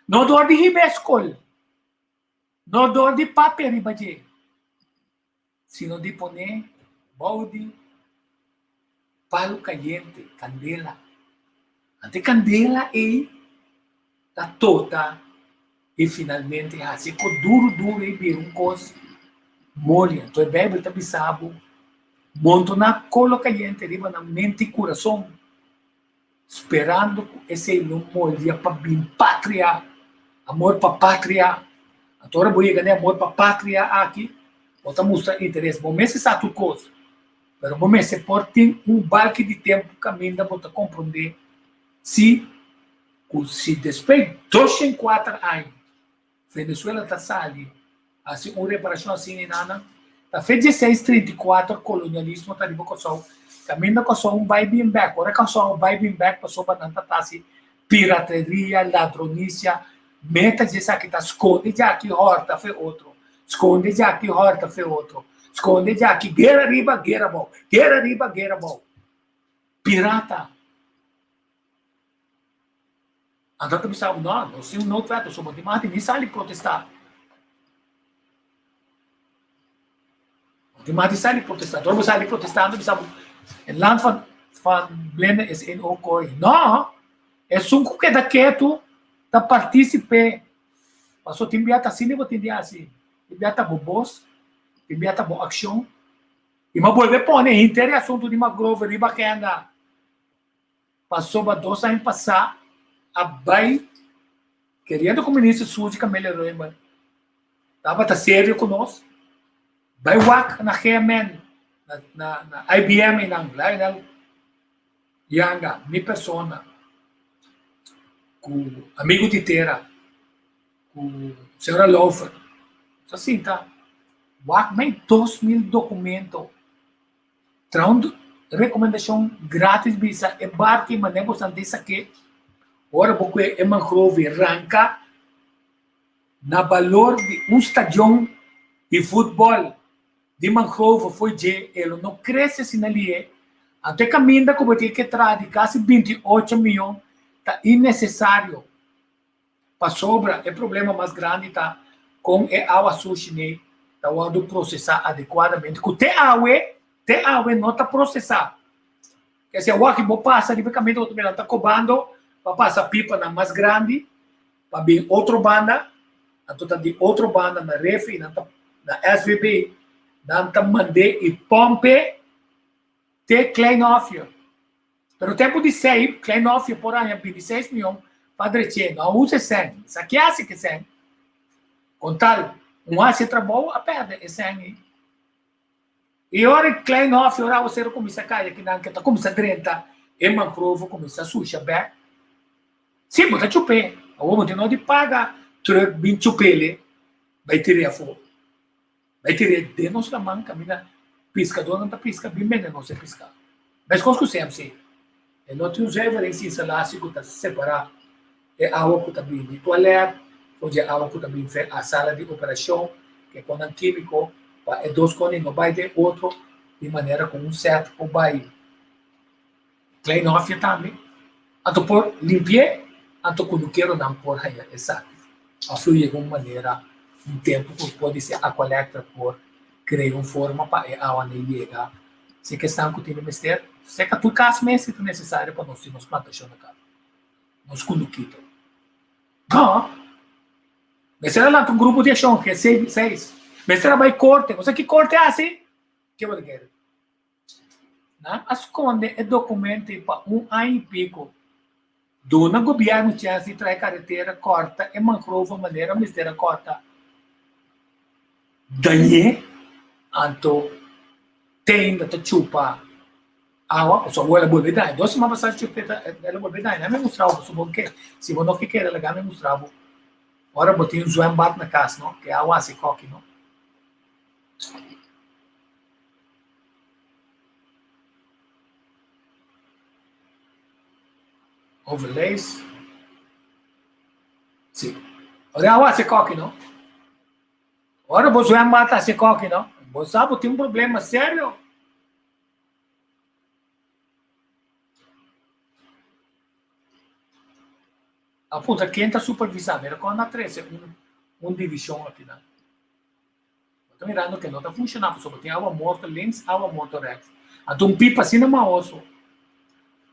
No dor di hib'é skol. No dor di papia riba dje, sino di pon'é bou di palu kayente, kandela. Anto e kandela ei ta tota i finalmente hasi e kos duru duru i bira un kos moli. Anto e Beibel ta bisa bo, Montoná kolo kayente riba nan mente i kurason. Sperando ku esei lo moldia pa bin patria, amor pa patria. Anto ora bo yega n'e amor pa patria aki, bo ta mustra interes. Bo mester sa tur kos, pero bo mester por tin un balki di tempu kaminda bo ta komprondé si ku si despues 204 aña Venezuela ta sali hasi un reparashon asina i nana. Ta fe dieseis 34 kolonialismo ta riba Kòrsou. Kaminda Kòrsou un bai bin bèk. Ora Kòrsou a bai bin bèk pasobra nan ta hasi pirateria, ladronisia. Meta di esaki ta skonde djaki hòrta fe otro, skonde djaki hòrta fe otro, skonde djaki guera riba guera abou, guera riba guera abou. Pirata. Anto ta bisa bo, no, nos tin un noodwet, so bo tin mag di ni sali protestá. Bo tin mag di sali protestá. Dor bo sali protestá, anto bisa bo, het land van, van blinden is in okooi. No, esun ku keda ketu ta partícipe. Paso tin bia ta asina bo tin di hasi. Tin bia ta bo bos, tin bia ta bo akshon. I mi a bolbe pone henter e asuntu di Magrover riba agenda. Pasobra dos aña pasá. a bai keriendo ku minister Suzy Camelia Römer tabata serio ku nos, bai wak na GMN, na na na IBM einan, Lionel Yanga, mi persona, ku amigu di tera, ku señora Lauffer, nos a sinta wak mei 2000 dokumento. Traha un rekomendashon gratis bisa e barki manera bo san disa ke ora bo kue e mangrove ranka na balor di un stadion di futbòl di mangrove fo'i dje e lo no krese asina lihe. Anto e kaminda ku bo tin ke traha di kasi 28 miyon ta innesesario. Pasobra e problema mas grandi ta kon e awa sushi nei ta wòrdu prosesá adekuadamente, ku te awe, te awe no ta prosesá. Kese awor ki bo pasa riba e kaminda bo ta mira nan ta kobando pa pasa pipanan mas grandi pa bin otro banda, anto ta di otro banda na refi nan ta na SVB nan ta mand'é i pòmp'é te Klein Hofje. Pero tempu di Seib, Klein Hofje por haña 26 mion pa drech'é. No a usa e sèn. Sa ke hasi ku e sèn? Kon tal un hasi e trabou, a pèrdè e sèn ei. I ora e Klein Hofje, ora awaseru kuminsá kai akinan, ke ta kuminsá drenta e mangrove, kuminsá susha bèk. Sí, bo ta chup'é. Awor bo tin no di paga trùk bin chup'é bai tir'é afó. Bai tir'é den nos laman kaminda piskadónan ta piska bin bende nos e piská. Meskos ku CMC. E no tin un zuiveringsinstalatie ku ta separá e awa ku ta bin di tualèt for di e awa ku ta bin for a sala di operashon ku e konan kímiko pa e dos konan no bai den otro di manera ku un sèt por bai Klein hofje tambe. Anto por limpi'é, anto kunukeronan por haña esaki. Òf lo yega un manera, un tempu ku podisé Aqualectra por krea un forma pa e awanan yega si ke esnan ku tin mester. Seka tur kas mes si ta nesesario pa nos tin nos plantashon na kaba, nos kunukito. No! Mester a lanta un grupo di akshon, G6. Mester a bai korte. Bo sa ki korte a hasi? Ke bo ta kere? Nan a skonde e dokumento ei pa un aña i piko. Duna gobièrnu chèns di traha e karetera, kòrta e mangrove manera mester a kòrta. Dañ'é, anto te ainda ta chupa awa, pasobra awor el a bolbe daña. Dos siman pasá el a bolbe daña. Nan mi mustra bo, pasobra bo ke, si bo no ke kere laga mi mustra bo. Ora bo tin un zwembad na kas, no, ke awa hasi kòki, no. Overlays. Sí. Ora awa hasi koki, no? Ora bo zwembad hasi koki, no? Bo sa bo tin un problema serio. A puntra ken ta supervisá. Mira kon a trese un un divishon akinan. Bo ta mirando ke no ta funshoná pasobra bo tin awa morto links, awa morto rèks. Anto un pipa asina maoso.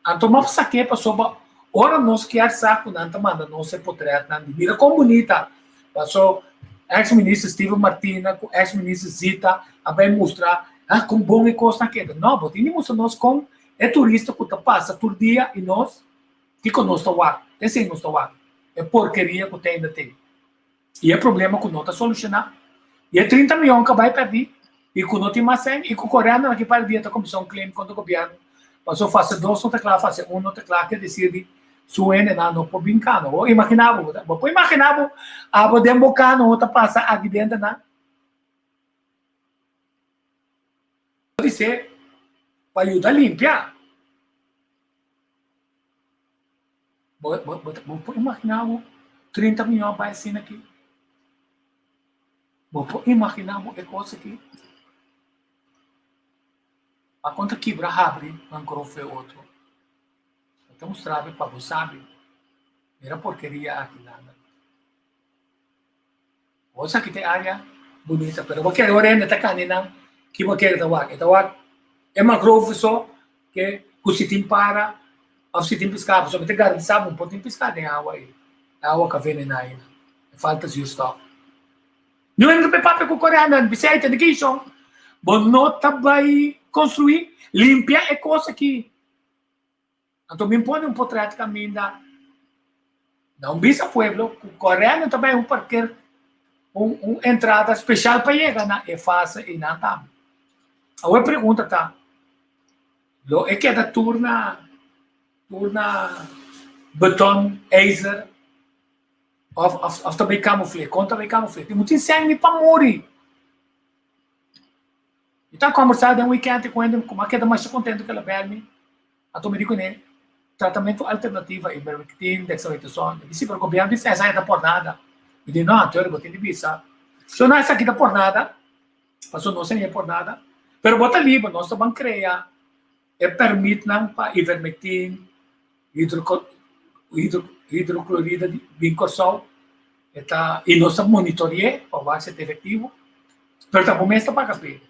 Anto map sak'é pasobra ora nos kier sa ku nan ta manda nos e potrètnan di mira kon bunita. Paso eks minister Steven Martina ku eks minister Zita a bai mustra ah kon bon e kosnan keda. No, bo tin di mustra nos kon e turista ku ta pasa tur dia i nos kiko nos ta wak. Esei nos ta wak. E porkeria ku ta ainda tin. I e problema ku no ta solushoná. I e 30 mion ku a bai pèrdí i ku no tin mas sèn i ku koreando na ki par dia ta kuminsá un claim kontra gobièrnu pasobra fase dos no ta kla, fase un no ta kla, ke desir di su hendenan no por bin kano. Bo imaginá bo, bo por imaginá bo abo den bo kano ta pasa aki denter nan? Bo disé pa yuda limpia. Bo, bo, bo, bo por imaginá bo 30 mion bai asina aki? Bo por imaginá bo e kos aki? A konta kibra habri mangrove otro. Mi ta mustra bo pa bo sabi. Mira porkeria aki nada. Bo sa ki ta e área bunita, pero bo kere ora hende ta kani nan, ki bo kere ta wak? E ta wak e mangrove so ke ku si tin para òf si tin piská, pasobra mi ta garantisá bo por tin piská den awa ei. E awa ka venená ainda, e falta zuurstof. Niun hende ta bai papia ku Korea nan, bisei ta di kishon, bo no ta bai konstruí, limpia e kos aki. Anto mi pone un potret kaminda. Nan bisa pueblo ku Korea no ta bai un parker un un entrada speshal pa yega na e fase einan tambe. Awor e pregunta ta, lo e keda tur na tur na beton, ijzer òf òf òf ta bai kamufl'é? Kon ta bai kamufl'é? Tin mucha insendi pa muri. Mi ta kombersá den wikènt ku hende ku mi a keda masha kontentu ku el a bèl mi. Anto mi di kuné, Tratamentu alternativa, ivermectin, dexamethasone. Mi di, si, pero gobierno bisa esaki ta por nada. Mi di, no, anto bo tin di bisa, so no esaki ta por nada, pasobra nos a haña por nada. Pero bo ta liber, nos ta ban krea e permitnan pa ivermectin, hidrocloride di bin Kòrsou, e ta, i nos ta monitori'é pa wak si e ta efektivo, pero ta bo mes ta paga p'e.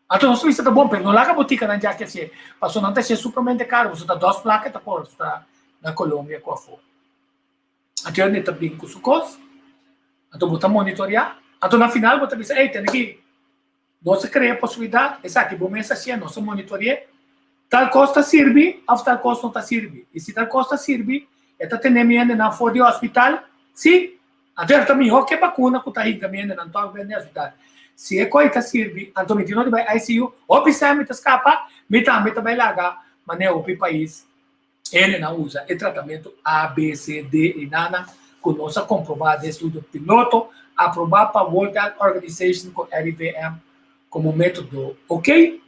Anto nos bisa ta bon, pero no laga botikanan djaki hasié, pasobra nan ta hasié supramente karo, pasobra ta dos plaka ta kosta na Colombia ku afó. Anto e ta bin ku su kos, anto bo ta monitoreá, anto na final bo ta bisa, ey, tene ki nos a krea posibilidat, esaki bo mes hasié, nos a monitore'é, tal kos ta sirbi òf tal kos no ta sirbi, i si tal kos ta sirbi, e ta tene mi hendenan for di hospital, sí, Anto e ta mihó ke bakuna ku ta hinka mi hendenan tòg den di hospital. Si e koi ta sirbi, anto mi tin no di bai ICU. Hopi sèn mi ta skapa, mi tambe ta bai laga manera hopi pais hendenan usa e tratamentu A, B, C, D i nana ku nos a komprobá den estudio piloto aprobá pa World Health Organization ku RIVM komo método oké.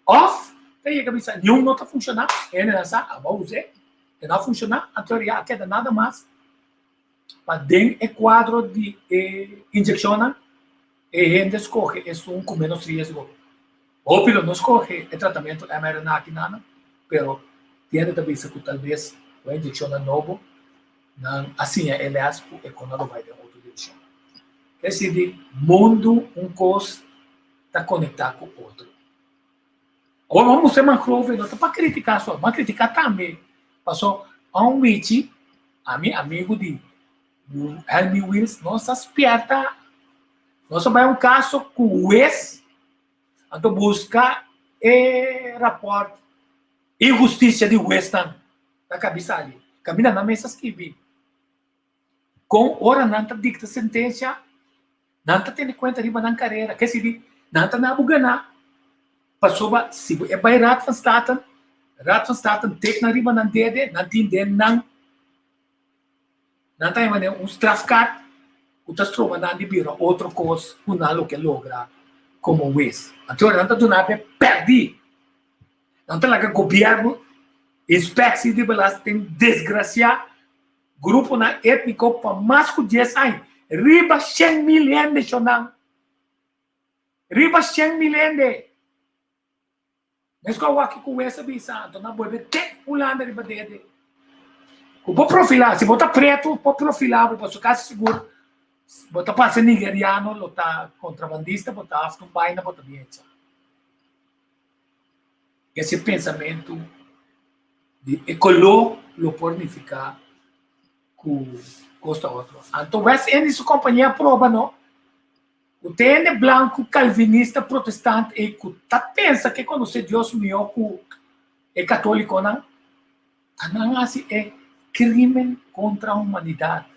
Òf ta yega bisa niun no ta funshoná, hendenan sa abo a us'é, e no a funshoná, anto ya a keda nada mas. Pa den e kuadro di e inyekshonnan e hende skohe esun ku ménos riesgo. Hopi lo no skohe e tratamentu mRNA aki nan, pero tin hende ta bisa ku talbes ku e inyekshonnan nobo nan a siña e lès ku e kona lo bai den otro direkshon. Ke di mundu un kos ta konektá ku otro. Awor bo a mustra e mangrove no ta pa kritiká so, bo a kritiká tambe paso un wichi, ami amigu di Helmi Wiels nos a spièrta, nos a bai un kaso ku hues anto buska e rapòrt inhustisia di huesnan ta kabisa ali, kaminda nan mes a skibi kon ora nan ta dikta sentensia Nan ta tene kuenta riba nan karera, ke sibi nan ta na bo gana, pasobra si bo e bai Raad van Staten, Raad van Staten tek nan riba nan dede, nan tin den nan, nan ta haña manera un strafkaart ku ta stroba nan di bira otro kos ku nan lo ke logra komo wes. Anto nan ta duna bo e pèrdí. Nan ta laga gobièrnu, inspeksie di belasting desgrasiá Gruponan étniko pa mas ku dies aña. Riba 100,000 hende shonnan. Riba 100,000 hende. Mes ku a wak ku wes a bisa, anto nan bolbe tek Hulanda riba dede. Ku bo profilá, si bo ta pretu, por profilá bo, pasobra kasi sigur bo ta parse nigeriano, lo ta kontrabandista, bo ta hasta un baina bo ta bien hecha. Ese pensamentu di e koló lo por nifiká ku kos ta otro. Anto West Indies su kompania a proba no ku te hende blanku kalvinista protestant ei ku ta pensa ke konosé Dios mihó ku e katólikonan, ta nan hasi e krimen kontra humanidat.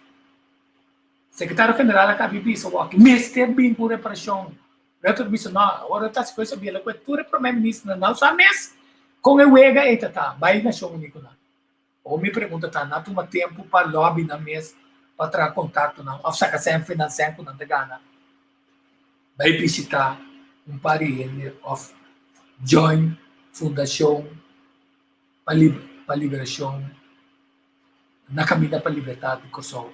Sekretario General a kabi bisa wòk mester bin ku reparashon. Reto ta bisa no, awor ta hasi ku e sabia ku e tur e prome ministernan nan sa mes kon e wega ei ta ta bai Nashon Uní ku nan. Awor mi pregunta ta, nan a tuma tempu pa lobby nan mes pa traha kontaktonan òf saka sèn finansèn ku nan ta gana bai bishitá un par di hende òf join fundashon pa pa liberashon na kaminda pa libertat di Kòrsou?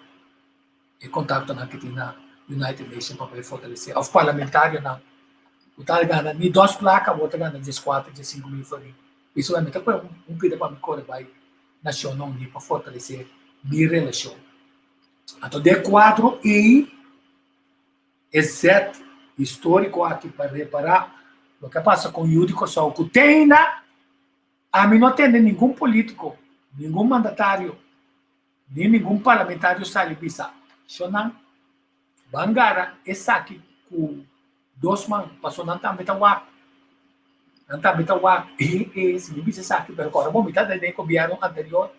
E kontaktonan ki tin na United Nations pa bai fortalesé òf parlamentarionan ku ta gana ni dos plaka bo ta gana dieskuater, diesinku mil florin. Eso mi ta pone un pida pa mi kore bai Nashonnan Uní pa fortalesé mi relashon. Anto den e kuadro ei e zet históriko aki pa repará loke a pasa kon yu di Kòrsou ku te ainda ami no tende ningun polítiko, ningun mandatario Ni ningun parlamentario sali bisa, Shonnan, ban gara esaki ku dos man, paso nan tambe ta wak. Nan tambe ta wak. E, e, si mi bisa esaki, pero kòrda bo, mi ta den e gobièrnu anterior.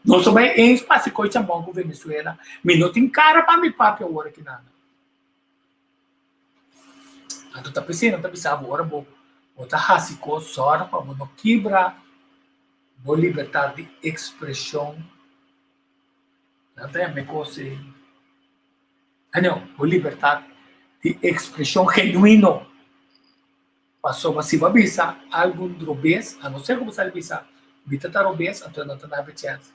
Nos ta bai eens pa hasi koi chambon ku Venezuela. Mi no tin kara pa mi papia awor aki nada. Anto ta p'esei nan ta bisa bo ora bo bo ta hasi kos sòrg pa bo no kibra bo libertat di ekspreshon. Nan ta yama e kos ei. Ah no, bo libertat di ekspreshon genuino. Pasobra si bo a bisa algun robes, a no ser ku bo sali bisa, Mi ta ta robes, anto nan ta daba e chèns.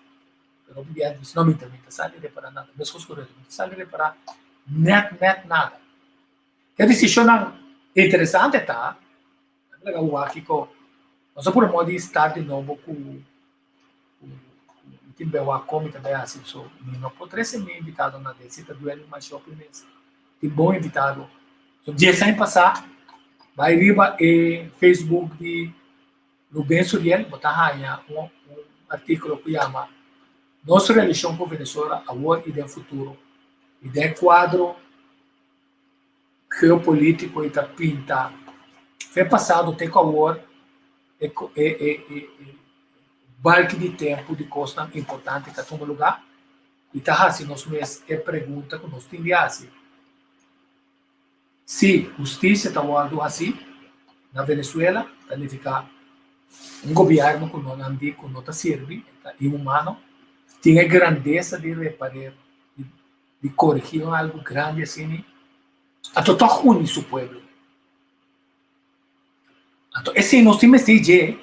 Pero hopi biaha bisa, No, mi ta, mi ta sali repará nada. Meskos ku Reuter, mi ta sali repará nèt nèt nada. E desishonnan interesante ta, nan ta laga wak kiko, nos a puru moda di start di nobo ku ku mi tin be wak kon mi ta bai hasi. So mi no por trese mi invitadonan den, si ta duel mi masha hopi mes. Tin bon invitado. So dies aña pasá, bai riba e Facebook di Ruben Suriel, bo ta haña un un artíkulo ku yama Nos relashon ku Venezuela awor i den futuro. I den e kuadro geopolítiko i ta pinta fe pasado te ku awor e e e e balki di tempu di kosnan importante ku a tuma lugá. I ta hasi nos mes e pregunta ku nos tin di hasi, Si hustisia ta wòrdu hasí na Venezuela, ta nifiká un gobièrnu ku no nan di ku no ta sirbi, ta inhumano, tin e grandesa di reparer, di koregí un algu grandi asina, anto tòg uni su pueblo. Anto esei nos tin mester dje,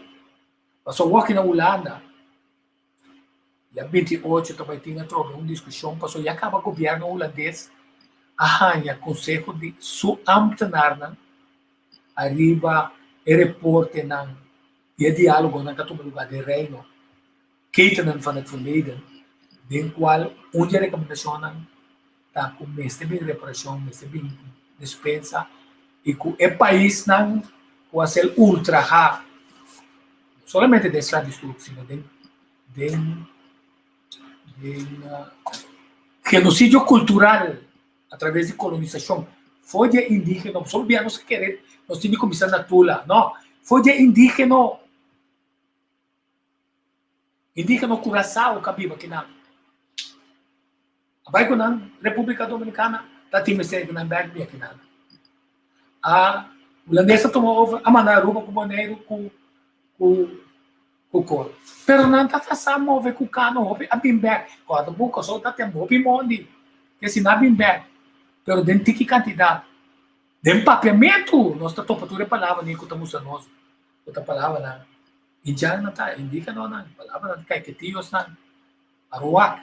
pasobra wòrdu na Hulanda. Dia 28 ta bai tin atrobe un diskushon pasobra ya kaba gobièrnu hulandes a haña konseho di su ámtenarnan ariba e reportenan di e diálogonan ku a tuma lugá den Reino, Ketenen van het Verleden, den kual un di e rekomendashonnan ta ku mester bin reparashon, mester bin despensa i ku e paisnan ku a ser ultrahá no solamente den sklabitut sino den den den genosidio kultural a traves di kolonisashon for di e indigeno, pasobra bia nos a kere nos tin di kuminsá na Tula, no, for di e indigeno. Indígena Curaçao ka biba kinan. A bai ku nan Repúblika Dominikana ta tin mester ku nan bèk bia kinan. A hulandes a tuma over a manda Aruba ku Boneiru ku ku ku koro. Pero nan ta sa move ku kano hopi a bin bèk. Kòrda bo Kòrsou ta ten hopi mondi ke si nan a bin bèk pero den tiki kantidat. Den papiamentu nos ta topa tur e palabranan ku ta mustra nos ku ta palabranan Indjan nan ta indígenonan, palabranan di kaiketiosnan, aruak.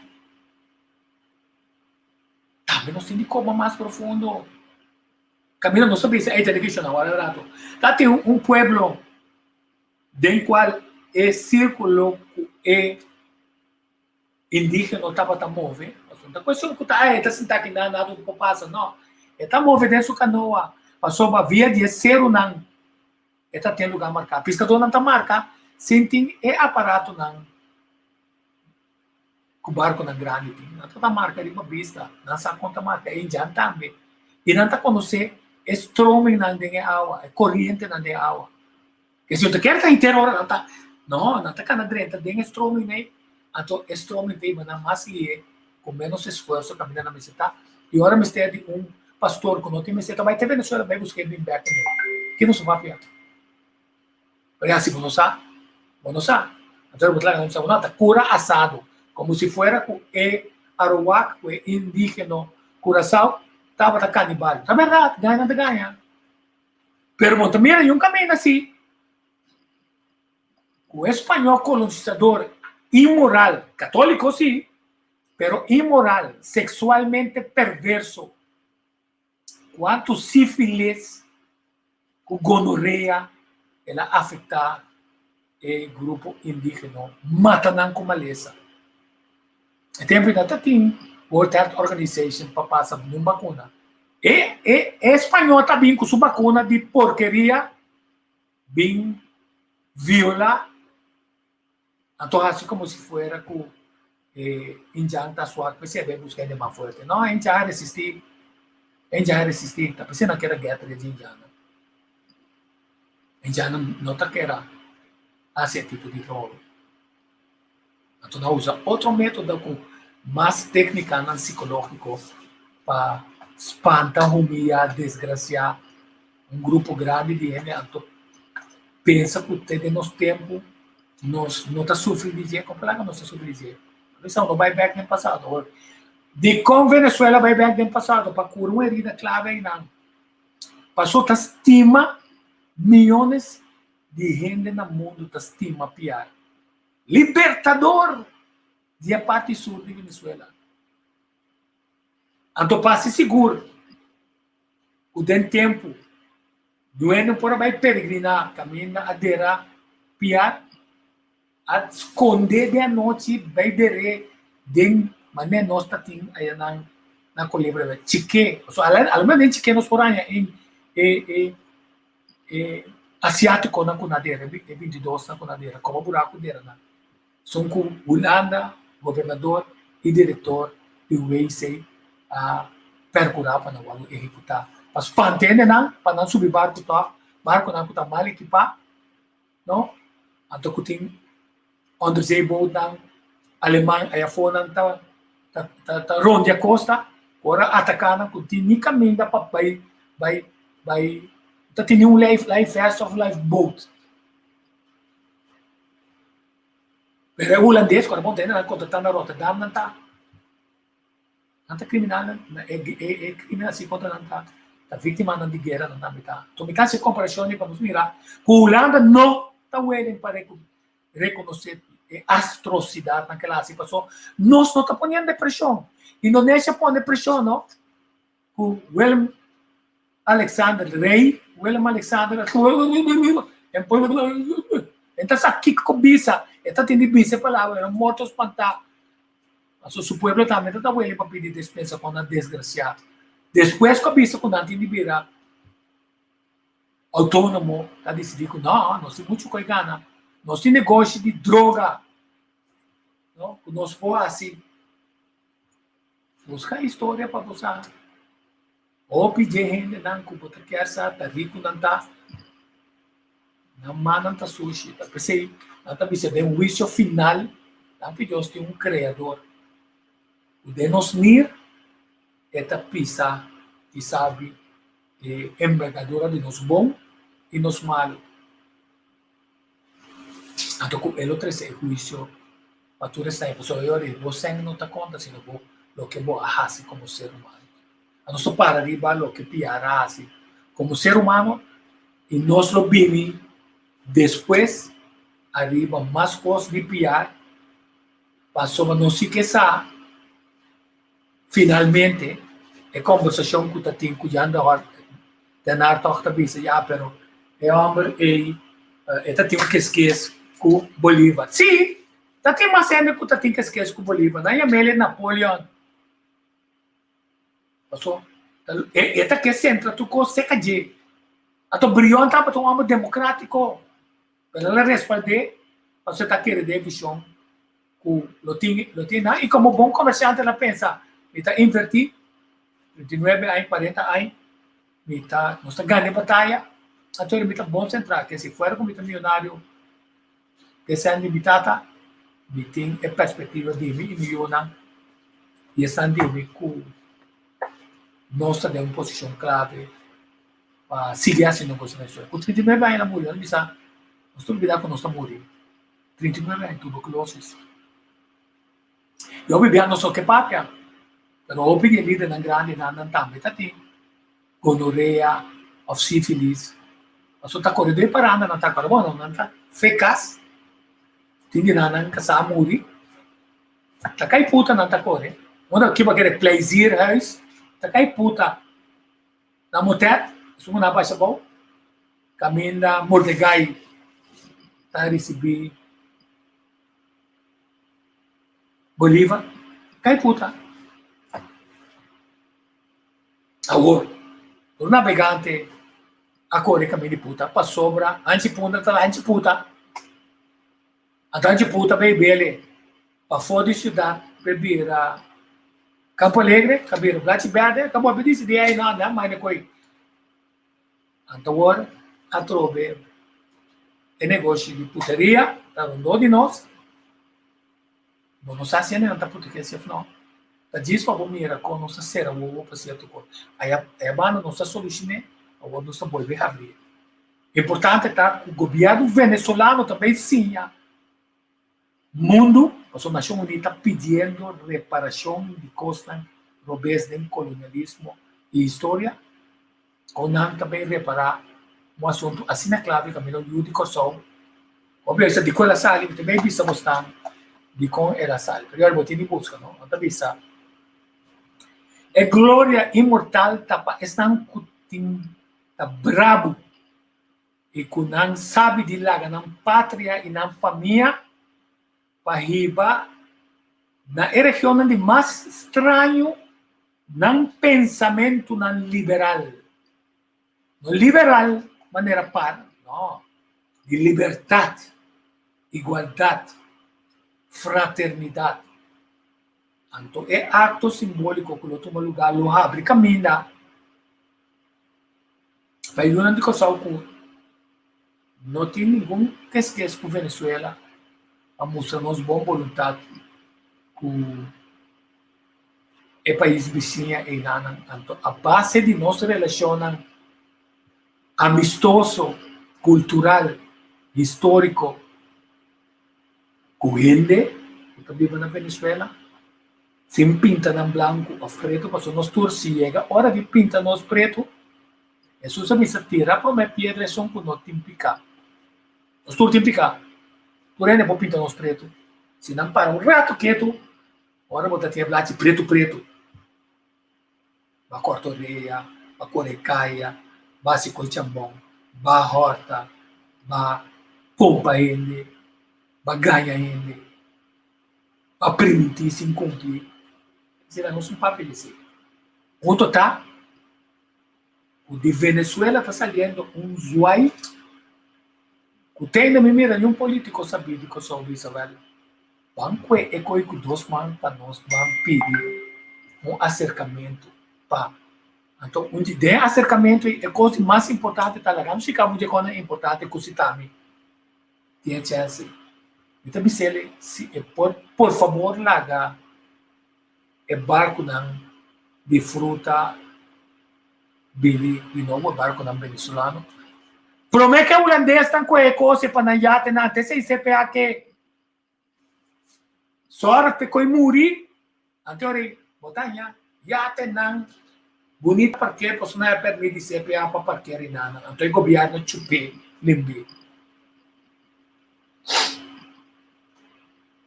Tambe nos tin di koba mas profundo. Kaminda nos ta bisa ei televishon awor rato. Ta tin un pueblo den kual e sírkulo ku e indígeno tabata move. Pasobra no ta kuestion ku ta e ta sinta aki nan nada no por pasa, no. E ta move den su kanoa pasobra via di e serunan E ta tin lugá marká. Piskadónan ta marka sin tin e aparatonan ku barkunan grandi tin. Nan ta marka riba bista. Nan sa kon ta marka. E indjan tambe. I nan ta konosé e stromingnan den e awa, e korientenan den e awa. Ke si bo ta kere ta henter ora nan ta, no, nan ta kana drenta den e stroming ei, anto e stroming ta hiba nan mas lihe ku ménos esfuerso kaminda nan mester ta. I ora mester di un pastor ku no tin mester ta bai te Venezuela bai buska e bin bek kuné. Ke nos papia? Pasobra si bo no sa, bo no sa. Anto bo ta laga nan bisa bo no ta kura asado komo si fuera ku e Aruwak ku e indigeno Curaçao tabata kanibal. Ta bèrdat, gaña nan ta gaña. Pero bo ta mira yun kaminda si ku e spañó kolonisador inmoral, katóliko si, pero inmoral, sexualmente perverso, cuanto sífilis cu gonorrea el a afecta e grupo indigeno, mata nan cu malesa. E tempo ei no ta tin World Health Organization pa pasa ningun bacuna. E, e, e español ta bin cu su bacuna di porkeria bin viola. Anto hasi komo si fuera ku e indjan ta swak, p'esei a bai buska hende mas fuerte. No, e indjan a resistí. E indjan a resistí. Ta p'esei nan keda guerra di indjannan. E indjannan no ta keda hasi e tipo di trabou. Anto nan usa otro método ku mas téknikanan sikológiko pa spanta, humiyá, desgrasiá un grupo grandi di hende. Anto pensa ku te den nos tempu nos no ta sufri di dje. Kon palabra nos ta sufri di dje? Bisa no bai bèk den pasado. Dikon Venezuela bai bèk den pasado? Pa kura un herida klave einan. Paso ta stima miyones di hende na mundu ta stima Piar. Libertador di e parti sur di Venezuela. Anto pasi sigur ku den tempu duende por a bai peregriná kaminda a dera Piar, a skonde den anochi bai der'é den manera nos ta tin ayanan na Colebra Chiké. Pasobra alumeno den Chiké nos por haña e e E asiátikonan ku na dera, e bintidosnan ku na dera, komo buraku dera nan. Son ku Hulanda, gobernador i direktor di WC a perkurá pa nan wòrdu ehekutá. Pa spanta hendenan pa nan subi barku tòg, barkunan ku ta mal ekipá, no? Anto ku tin onderzeebootnan aleman ayafó nan ta ta ta rondia kosta, ora ataká nan ku tin ni kaminda pa bai bai bai ta tene un life life vest of life boat. Pero e hulandes ku a bon tende nan kontratá na Rotterdam nan ta Nan ta kriminalnan, e e krimen asi kontra nan ta ta víktimanan di guera nan tambe ta. Anto mi ta hasi e komparashon ei pa nos mira ku Hulanda no ta welen pa rekonosé e astrosidatnan ku el a hasi paso nos no ta poniendo preshon. Indonesia pone preshon no ku Willem Alexander rei Willem Alexander e ta sa kiko bisa e ta tin di bisa e palabra e morto spantá. Pasobra su pueblo tambe ta ta wele pa pidi despensa kon nan desgrasiá. Despues ku a bisa ku nan tin di bira outónomo, ta disidí ku no, nos tin muchu koi gana, nos tin negoshi di droga, no, ku nos por hasi. Buska historia pa bo sa. Hopi dje hendenan ku bo ta kier sa ta riku nan ta, nan mannan ta sushi. Ta p'esei nan ta bisa den huisio final, danki Dios tin un Kreador ku den nos mir e ta pisa i sabi e embergadura di nos bon i nos malu. Anto ku e lo trese e huisio pa tur esnan, pasobra e ora ei bo sèn no ta konta sino bo loke bo a hasi komo ser humano. A nos ta para riba loke Piar a hasi komo ser humano i nos lo bini despues ariba mas kos di Piar pasobra nos si ke sa finalmente e kombersashon ku ta tin ku Jan de Hort Den Hartog ta bisa ya pero e hòmber ei e ta tin un keskes ku Bolívar. Sí, ta tin mas hende ku ta tin keskes ku Bolívar. Nan yam'el e Napoleon. Paso, e ta ke sentra tur kos seka dje. Anto Brion tabata un hòmber demokrátiko, pero el a respald'é pasobra e ta kere den e vishon ku lo tin lo tin nan. I komo bon komersiante el a pensa, mi ta invertí 39 aña, 40 aña, mi ta nos ta gana e bataya, anto mi ta bon sentrá, ke si fuera ku mi ta miyonario, Ke sèn di mi tata, mi tin e perspektiva di mi i mi yunan, i esnan di mi ku nos ta den un posishon klave pa sigui hasi negoshi na Venezuela. Ku 39 aña el a muri, el a bisa, Nos ta olbida ku nos ta muri. 39 aña, tuberkulosis. I hopi bia nos no ke papia, pero hopi di e lidernan grandinan nan tambe ta tin gonorea of sífilis. Pasobra ta kore dor e paranda nan ta kore, bueno, nan ta fekas, tin di nan nan kasá a muri, ta kai puta nan ta kore. Unda kiba kere pleizierhuis, ta kai puta na motet, esun ku nan a basha abou, kaminda Mordegái ta risibí Bolívar, kai puta. Awor, tur nabegante a kore kaminda di puta pasobra hanchi punta ta hanchi puta. Anto hanchi puta bay bele pafó di siudat p'e bira Campo Alegre, ka bira Blachi Berde, ka bo a disidí ei no anda mai na koi. Anto awor atrobe e negoshi di puteria ta rondó di nos. Bo no sa si nan ta protegé si òf no. Ta djis pa bo mira kon nos ta sera wowo pa sierto kos. Aya aya banda nos ta solushoné, awor nos ta bolbe habri. Importante ta ku gobièrnu venezolano ta bay siña mundu, pasobra Nashon Uní ta pidiendo reparashon di kosnan robes den kolonialismo i historia, kon nan ta bay repará un asuntu asina klave kaminda un yu di Kòrsou. Bo pensa dikon el a sali, mi ta bay bisa bosnan dikon el a sali, pero yòrda bo tin di buska no, nan ta bisa e gloria inmortal ta pa esnan ku tin ta brabu i ku nan sabi di laga nan patria i nan famia pa hiba na e regionnan di mas straño nan pensamentunan liberal. No liberal manera par, no, di libertat, igualdat, fraternidat. Anto e akto simbóliko ku lo tuma lugá lo habri kaminda pa e yunan di Kòrsou ku no tin ningun keskes ku Venezuela pa mustra nos bon boluntat ku e pais bisiña einanan. Anto a base di nos relashonnan amistoso, kultural, históriko ku hende ku ta biba na Venezuela, sin pinta nan blanku òf pretu, pasobra nos tur si yega ora di pinta nos pretu, Hesus a bisa tira promé piedra esun ku no tin piká. Nos tur tin piká. Tur hende por pinta nos pretu. Si nan para un ratu ketu, ora bo ta tin e blachi pretu pretu, ba kòrta orea, ba kore kaya, ba hasi koi chambòn, ba hòrta, ba pompa hende, ba gaña hende, ba primintí sin kumplí. Esei nos un papia di esei. Punto ta ku di Venezuela ta saliendo un zwai ku te ainda mi mira niun polítiko sabí di Kòrsou bisa wèl ban kue e koi ku dos man pa nos ban pidi un aserkamentu pa anto un di den aserkamentu ei e kos di mas importante ta laga mi splika bo dje kònan importante ku si ta mi tin e chènse mi ta bis'el si e por por fabor laga e barkunan di fruta bini di nobo, e barkunan venezolano. Promé ku e hulandesnan kohe e kos e pa nan yatenan, te esei CPA ke sòrg p'e koe muri, anto ora ei bo ta haña yatenan bunita parker pasobra nan a pèrmit di CPA pa parker enanan, anto e gobièrnu chup'é limbi.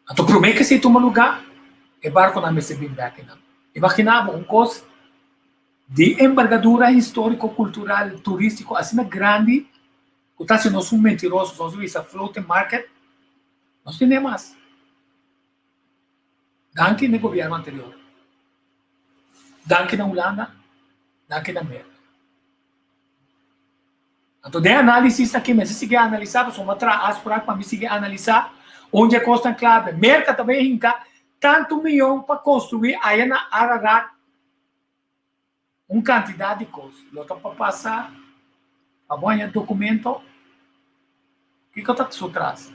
Anto promé ku esei tuma lugá, e barkunan mester bin bèk einan. Imaginá bo un kos di embergadura históriko, kultural, turístiko asina grandi ku ta hasi nos un mentiroso. Nos a bisa floating market, nos tene mas. Danki na e gobièrnu anterior, danki na Hulanda, danki na Merka. Anto den análisis aki mester sigui analisá, pasobra mi a traha afsprak pa mi sigui analisá un di e kosnan klave. Merka ta bai hinka tantu miyon pa konstruí aya na Ararat un kantidat di kos. Lo ta pa pasa pa bo haña dokumento. Kiko ta su tras?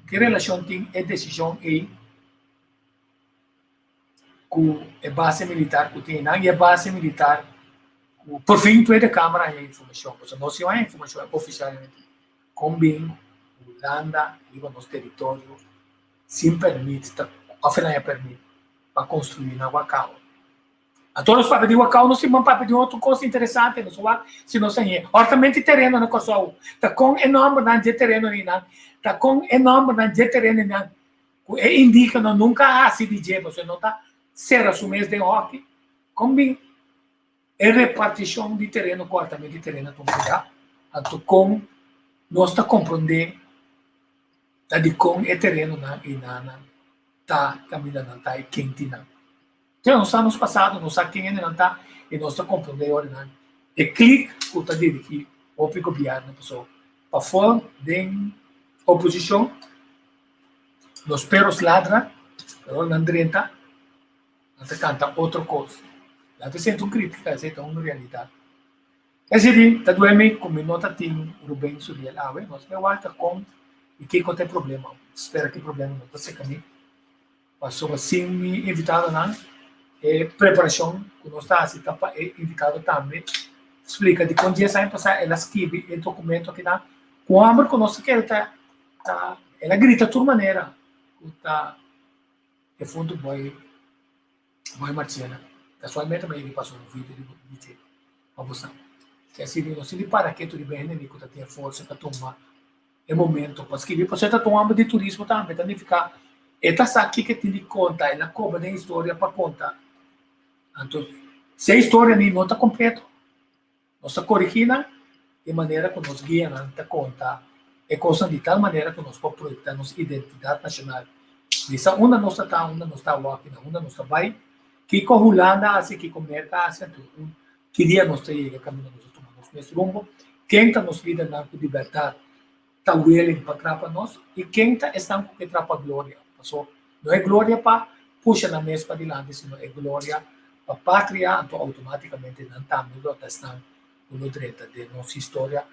Ki relashon tin e desishon ei ku e base militar ku tin einan i e base militar ku por fin Tweede Kamer a haña informashon, pasobra nos si no haña informashon ofisialmente kon bin Hulanda riba nos teritorio sin pèrmit ta òf el haña pèrmit pa konstruí na Wakao. Anto nos papia di Wakao nos tin papia di un otro kos interesante nos wak si nos hañ'é. Òrtamente tereno na Kòrsou ta kon e nòmbernan dje tereno einan ta kon e nòmbernan dje tereno einan Ku e indígena nunka a hasi di dje pasobra e no ta sera su mes den hòki. Kon bin e repartishon di tereno ku hartament di tereno a tuma lugá? Anto kon nos ta komprondé ta dikon e terenonan einanan ta kaminda nan ta i ken tin nan? Te nos sa nos pasado, nos sa ken hendenan ta i nos ta komprondé ora nan e klik ku ta dirigí hopi gobièrnu pasobra pafó den oposishon. Los perros ladran, pero nan drenta, nan ta canta otro cos. Nan ta sinti un critica, esey ta un realidad. Es decir, ta duel mi cu mi no ta tin Ruben Suriel awe, nos bay wak ta con y kico ta e problema. Spera cu e problema no ta seca mi. Pasobra sin mi invitadonan e preparashon ku nos ta hasi ta pa e invitado tambe splika dikon dies aña pasá el a skibi e dokumento akinan. Ku hamber ku nos ta kere ta ta el a grita tur manera ku ta defuntu Boy Boy Marchena. Kasualmente mi a yega pasa un video di dje pa bo sa. Ke asina nos tin di para ketu riba hende ku ta tin e forsa pa tuma e momento pa skibi pasobra e ta tuma di turismo tambe ta nifiká e ta sa kiko e tin di konta el a koba den historia pa konta anto si e historia ni no ta kompleto nos ta korigí nan di manera ku nos guianan ta konta e kosnan di tal manera ku nos por proyektá nos identidat nashonal bisa unda nos ta ta unda nos ta awor aki na unda nos ta bai kiko Hulanda a hasi kiko Merka a hasi anto Ki dia nos ta yega kaminda nos a tuma nos mes rumbo? Ken ta nos lidernan ku di bèrdat ta willing pa traha pa nos? I ken ta esnan ku ke traha pa gloria? Paso no e gloria pa pusha nan mes padilanti, sino e gloria pa patria, anto outomátikamente nan tambe lo ta esnan ku lo drenta den nos historia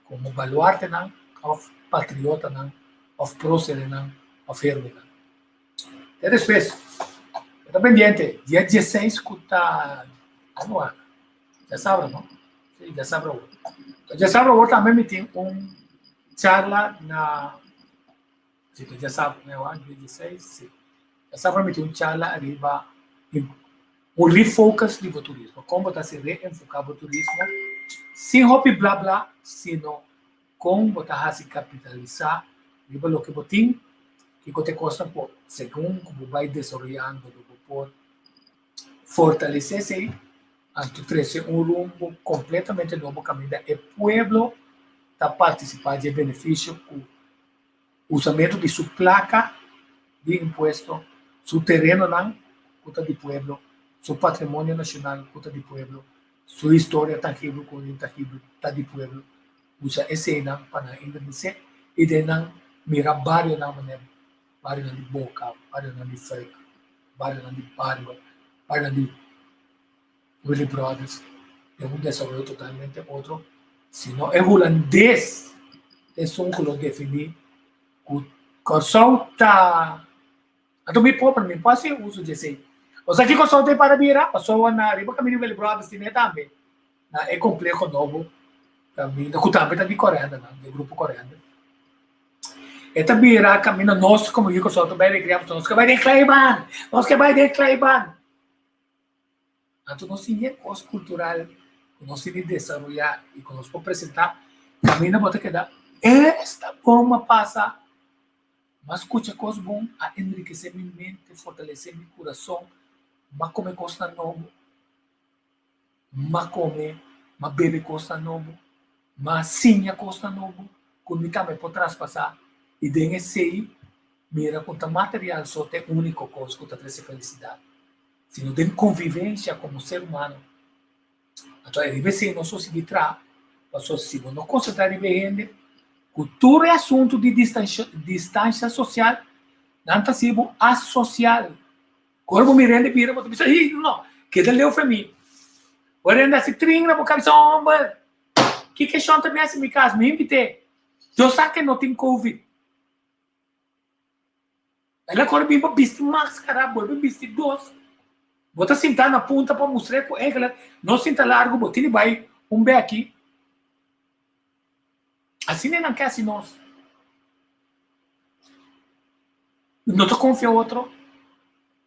komo baluartenan òf patriotanan òf próserenan òf héroenan. Te despues. Ta pendiente. Dia 16 ku ta anu Ya sabra, no? Sí, ya sabra awor. Ya sabra awor tambe mi tin un charla na Sí, ya sabra, no, dia 16, sí. Ya sabra mi tin un charla ariba un refocus di bo turismo. Kon bo ta hasi reenfoká bo turismo sin hopi bla bla, sino Kon bo ta hasi kapitalisá riba loke bo tin? Kiko ta e kosnan ku segun ku bo bai desaroyando lo bo por fortalesé esei anto trese un rumbo kompletamente nobo kaminda e pueblo ta partisipá dje benefisio ku usamentu di su plaka di impuesto, su terenonan ku ta di pueblo, su patrimonio nashonal ku ta di pueblo, su historia tangibel ku intangibel ta di pueblo. Usa eseinan pa nan engrandesé i den nan mira barionan manera barionan di Boka, barionan di Fuik, barionan di Barber, barionan di Willy Brothers den un desaroyo totalmente otro, sino e hulandes ta esun ku lo definí ku Kòrsou ta. Anto mi pober mi por hasi uso di esei. Osea ki Kòrsou ta e para bira? Pasobra na riba kaminda di Willy Brothers tin e tambe na e kompleho nobo kaminda ku tambe ta di Corenda nan, di e grupo Corenda. E ta bira kaminda nos komo yu Kòrsou ta bai rekreá pasobra nos ke bai den Kleiban, nos ke bai den Kleiban. Anto nos tin e kos kultural ku nos tin di desaroyá i ku nos por presentá kaminda bo ta keda esta bon a pasa. M'a skucha kos bon a enrikesé mi mente, fortalesé mi kurason, m'a kome kosnan nobo, m'a kome, m'a bebe kosnan nobo, m'a siña kosnan nobo ku mi tambe por traspasá i den esei mira ku ta material so ta e úniko kos ku ta trese felisidat, sino den konvivensia komo ser humano. Anto e riba esei nos lo sigui traha, pasobra si bo no konsentrá riba e hende, ku tur e asuntu di distansha sosial, nan ta hasi bo asosial. Ora bo mira hende bira, bo ta bisa, Hi, no, keda leu for mi. Ora hende hasi trin na bo kabesa, Homber, ki keshon ta bin hasi mi kas? Mi invit'é. Dios sa ke no tin covid. El a kore bin pa bisti maskara, bolbe bisti dos. Bo ta sintá na punta pa mustr'é ku eigenlijk no sinta largu, bo tin di bai un beki. Asina nan ke hasi nos. No ta konfia otro,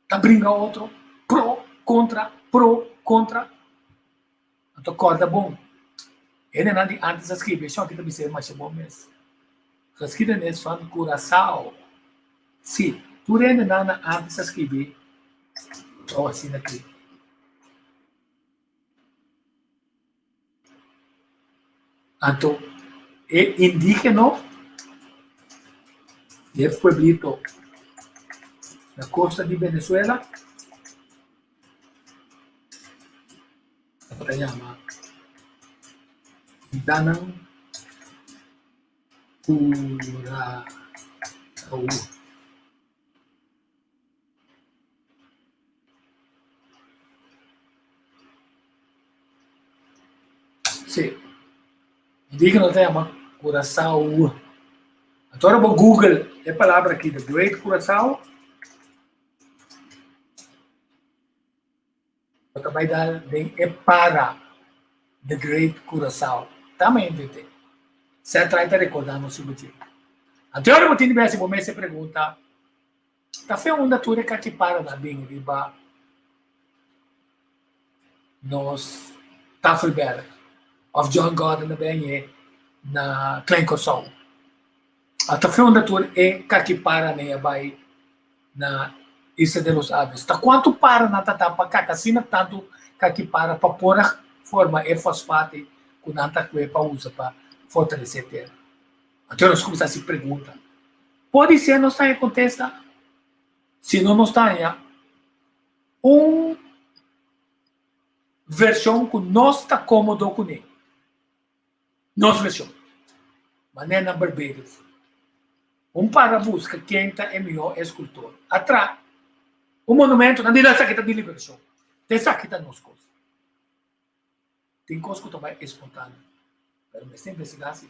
ta bringa otro, pro, kontra, pro, kontra. Anto kòrda bon, hendenan di ántes a skibi eshon ki ta bis'é masha bon mes. Geschiedenis van Curaçao. Sí, tur hendenan na ántes a skibi oh asina aki. Anto e indígeno di e pueblito na kosta di Venezuela Ta yama Danan Curaçao. Sí, indígena ta yama Curaçao. Anto ora bo Google e palabra aki, The Great Curaçao. ta bai dal den e para The Great Curaçao. Ta mi invité. Seth Wright ta rekordá nos riba dje. Anto ora bo tin di bes bo mester pregunta, ta fe unda tur e kaki para na bin riba nos Tafelberg of John Gordon a bin añe na Klein Kòrsou? A ta fe unda tur e kaki para nan a bai na Isla de los Aves? Ta kuantu para nan ta ta pa kaka asina tantu kaki para pa por a forma e fosfate ku nan ta kue pa usa pa fortalesé tera? Anto nos kuminsá hasi pregunta. Podisé nos ta haña kontesta? Si no nos ta haña un vershon ku nos ta kómodo kuné. Nos vershon. Manera na Barbados. Un para buska ken ta e mihó eskultor. A traha un monumento nan di la esaki ta di liberashon. Ta esaki ta nos kos. Tin kos ku ta bai espontáneo. Pero mester investigá si.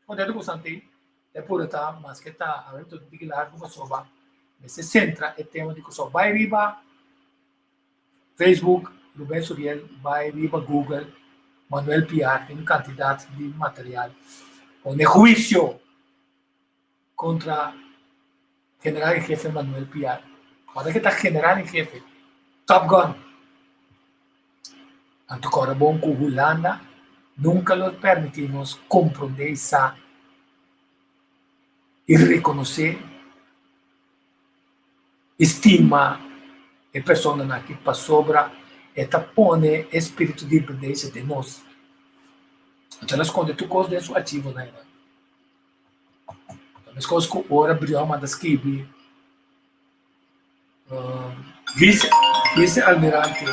Kontentu ku Santi e puru ta maske ta awe mi ta un tiki largu pasobra mester sentra e tema di Kòrsou. Bai riba Facebook, Ruben Suriel, bai riba Google, Manuel Piar, tin un kantidat di material. Pone huisio kontra General en Jefe Manuel Piar. Ora ke ta General en Jefe, Top Gun. Anto kòrda bon ku Hulanda nunka lo permití nos komprondé i sa i rekonosé i stima e personanan aki pasobra e ta pone e spiritu di independensia den nos. Anto el a skonde tur kos den su archivonan einan. Ta meskos ku ora Brion manda skibi vice vice almirante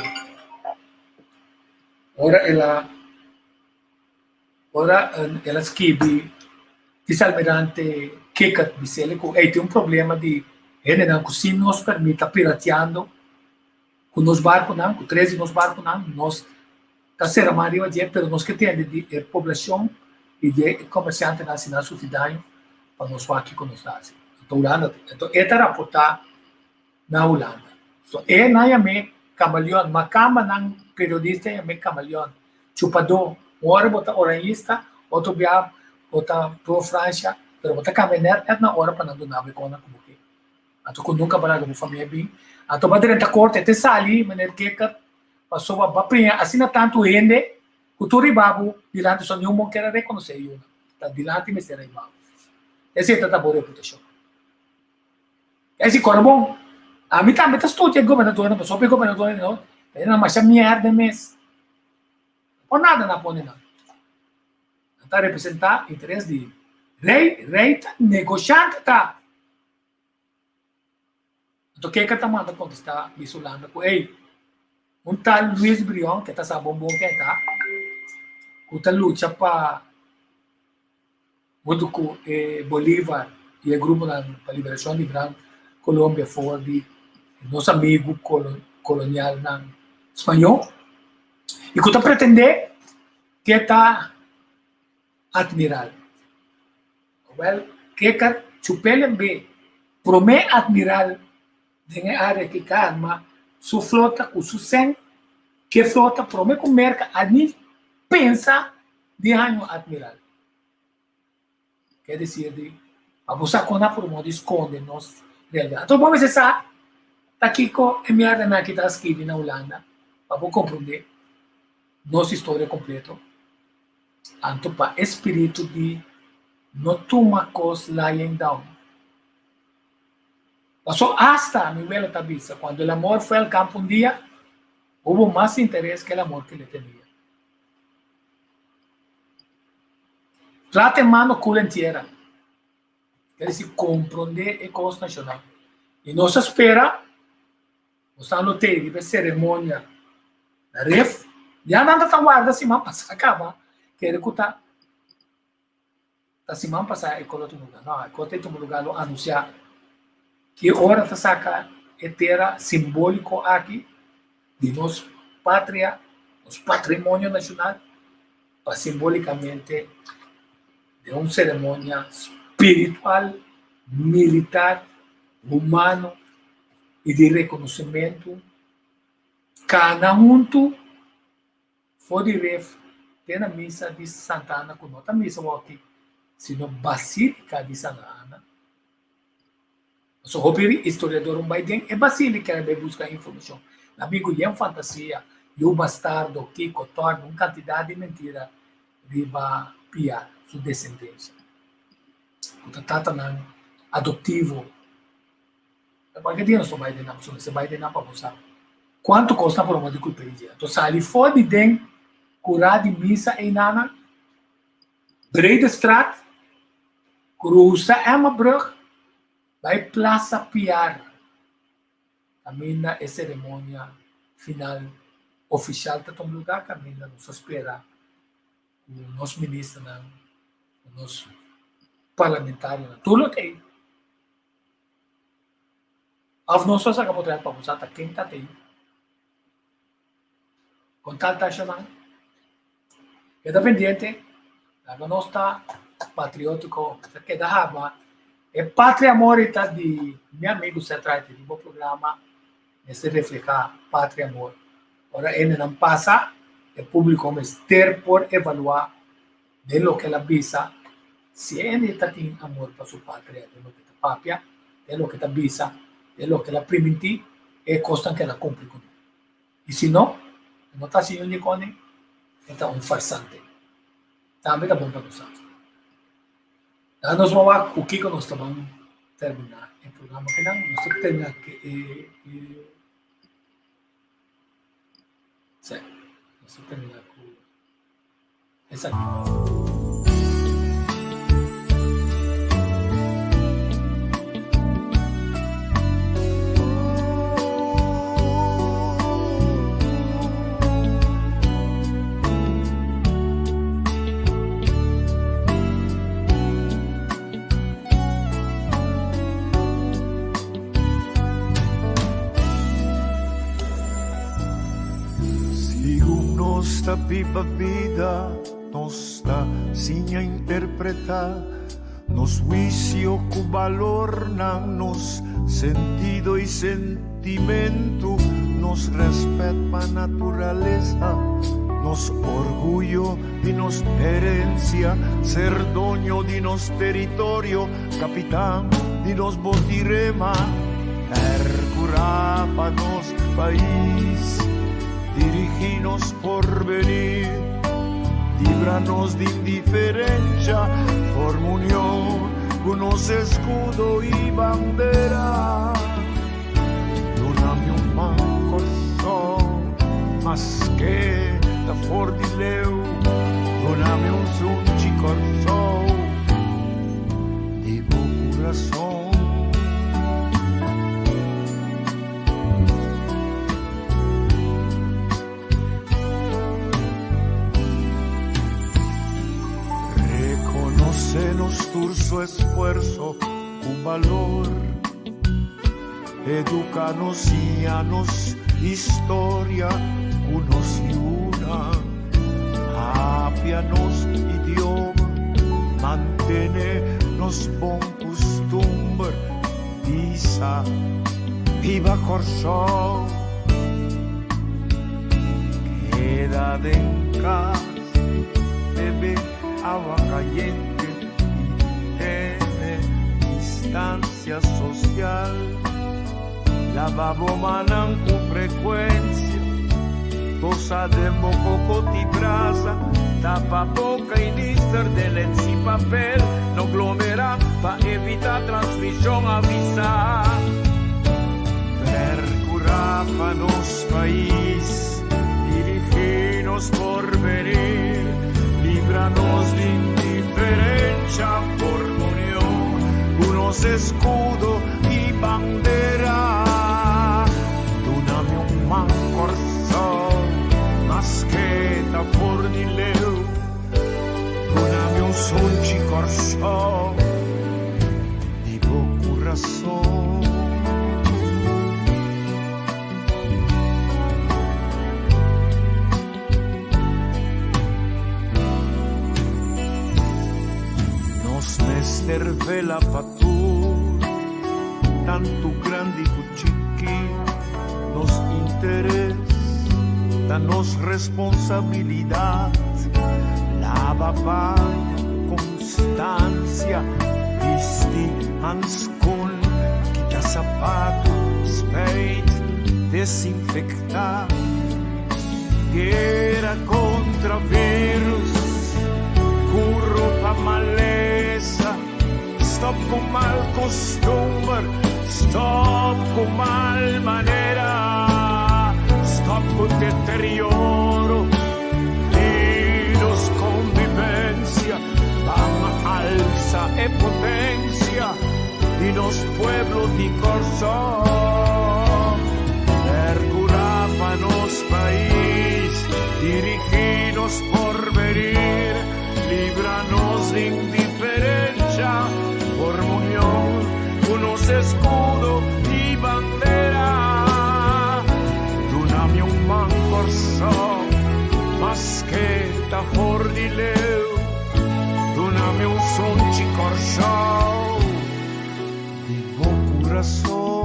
ora el a ora el a skibi vice almirante Kikkert bis'el ku ey tin un problema di hendenan ku sin nos permit ta pirateando ku nos barkunan ku tres di nos barkunan nos ta sera man riba dje pero nos ke tende di e poblashon i di e komersiantenan si nan sufri daño pa nos wak kiko nos ta hasi. Anto Hulanda anto e ta raportá na Hulanda. So e nan yam'é kamaleon, makamba nan periodista yam'é kamaleon, chupadó. Un ora bo ta oranjista, otro bia bo ta pro Fransha, pero bo ta kambia nèt nèt na ora pa nan duna bo e kosnan ku bo ke. Anto ku nunka bo laga bo famia bin. Anto bo a drenta korte te sali meneer Kikkert Pasobra bo a priña asina tantu hende ku tur riba bo dilanti so niun bon kier a rekonosé e yunan. Ta dilanti mester riba bo. Esei ta ta bo reputashon. Esei kòrda bon. Ami tambe ta studia e gobernadornan pasobra e gobernadornan no ta yena masha mierda mes. No por nada nan a pone nan. Nan ta representá interes di rei. Rei ta negoshante ta. Anto keka ta manda kontestá bisa Hulanda ku ey, un tal Luis Brion, ke ta sa bon bon ken ta, ku ta lucha pa huntu ku e Bolívar i e gruponan pa liberashon di Gran Colombia for di nos amigu kolonialnan spañó, i ku ta pretendé ke ta admiral. Wèl, keka Chupelen be promé admiral den e área ki ka arma su flota ku su sèn, ke flota promé ku Merka a ni pensa di haña un admiral. Ke desir di pa bo sa kon a promó di skonde nos realidat. Anto bo mester sa ta kiko e mierdanan aki ta skibi na Hulanda pa bo komprondé nos historia kompleto. Anto pa e spiritu di no tuma kos lying down. Paso asta mi welo ta bisa, cuando el amor fue al campo un dia, hubo mas interes que el amor que le tenia. Plata en mano, culo en tierra. Ker disi comprende e kos nacional. I nos a spera. Nos ta lo tei riba e ceremonia na ref. Ya nan ta ta warda siman pasa caba. Kere cu ta ta siman pasa e cos a tuma lugar. No, e cos ta tuma lugar lo anuncia ki ora ta saca e tera simbolico aki di nos patria, nos patrimonio nacional pa simbolicamente den un ceremonia spiritual, militar, humano i di rekonosementu Kana huntu for di Ref te na misa di Santa Ana ku no ta misa wòki sino Basílika di Santa Ana. Pasobra hopi historiador un bai den e basílika i bai buska informashon. Nan bin ku yen fantasia, yu bastardo, kiko, tòrna, un kantidat di mentira riba Piar su desendensia ku ta tatanan adoptivo. Ta kualke dia nos por bai den nan, pasobra mester bai den nan pa bo sa kuantu kos nan por a di kulpa di dje. Anto sali for di den kurá di misa einanan, Breedestraat, krusa Emmabrug, bai Plaza Piar, kaminda e seremonia final ofishal ta tuma lugá, kaminda nos ta spera ku nos ministernan, ku nos parlamentarionan, tur lo ta ei. Of nos a saka potret pa bo sa ta ken ta tei. Kon tal ta ashanan? Keda pendiente, laga nos ta patriótiko, ta keda haba e patria amor ei ta di mi amigu Seth Wright di bo programa mester reflehá patria amor. Ora hendenan pasa, e públiko mester por evaluá den loke el a bisa, si e hende ta tin amor pa su patria den loke ta papia, den loke ta bisa, den loke el a primintí, e kosnan ku el a kumpli kuné. I si no, e no ta hasi niun di kòne, e ta un farsante. Tambe ta bon pa nos sa. Nan nos ban wak ku kiko nos ta ban terminá e programa kinan. Nos ta terminá ku e, e, sí, nos ta terminá ku Esaki. Sigun nos ta biba bida, nos ta siña interpretá nos huisio ku balornan, nos sentido i sentimentu, nos rèspèt pa naturalesa, nos orguyo di nos herensia, ser doño di nos teritorio, kapitan di nos botirema, pèrkurá pa nos pais, dirigí nos porvenir, libra nos di indiferensha, forma union ku nos eskudo i bandera. Duna mi un man Kòrsou, maske ta for di leu, duna mi un sunchi Kòrsou di bo kurason. Rekonosé nos tur su esfuerso ku balor. Educa nos, siña nos historia ku nos yunan. Papia nos idioma, mantene nos bon kustumber. Bisa, Biba Kòrsou! Keda den kas, bebe awa kayente i tene distansia sosial. Laba bo mannan ku frekuensia, tosa den bo kokot i brasa, tapa boka i nister den lens i papel, no glomerá pa evitá transmishon, avisá. Perkurá pa nos pais, dirigí nos porvenir, libra nos di indiferensha, forma union ku nos eskudo i bandera. Duna mi un man Kòrsou, maske ta for di leu. Duna mi un sunchi Kòrsou, di bo kurason. Nos mester vela pa tur, tantu grandi ku chikí, nos interes. Ta nos responsabilidat laba paña ku konstansia, bisti hanskun, kita sapatu, spijt, desinfektá. Guera kontra virus, kuro pa malesa. Stop ku mal kostumber, stop ku mal manera, stop ku deterioro di nos konvivensia, ban alsa e potensia di nos pueblo di Kòrsou. Perkurá pa nos pais, dirigí nos porvenir. Libra nos di indiferencia, forma union cu nos escudo y bandera. Duna mi un man Corsou, maske ta for di leu. Duna mi un sunchi Corsou, di bo curason.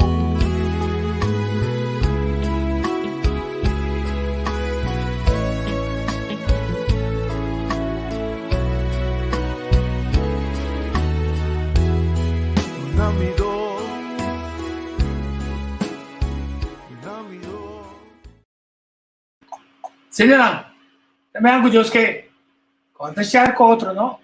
Señora, también algo Dios que Corta share con otro, no?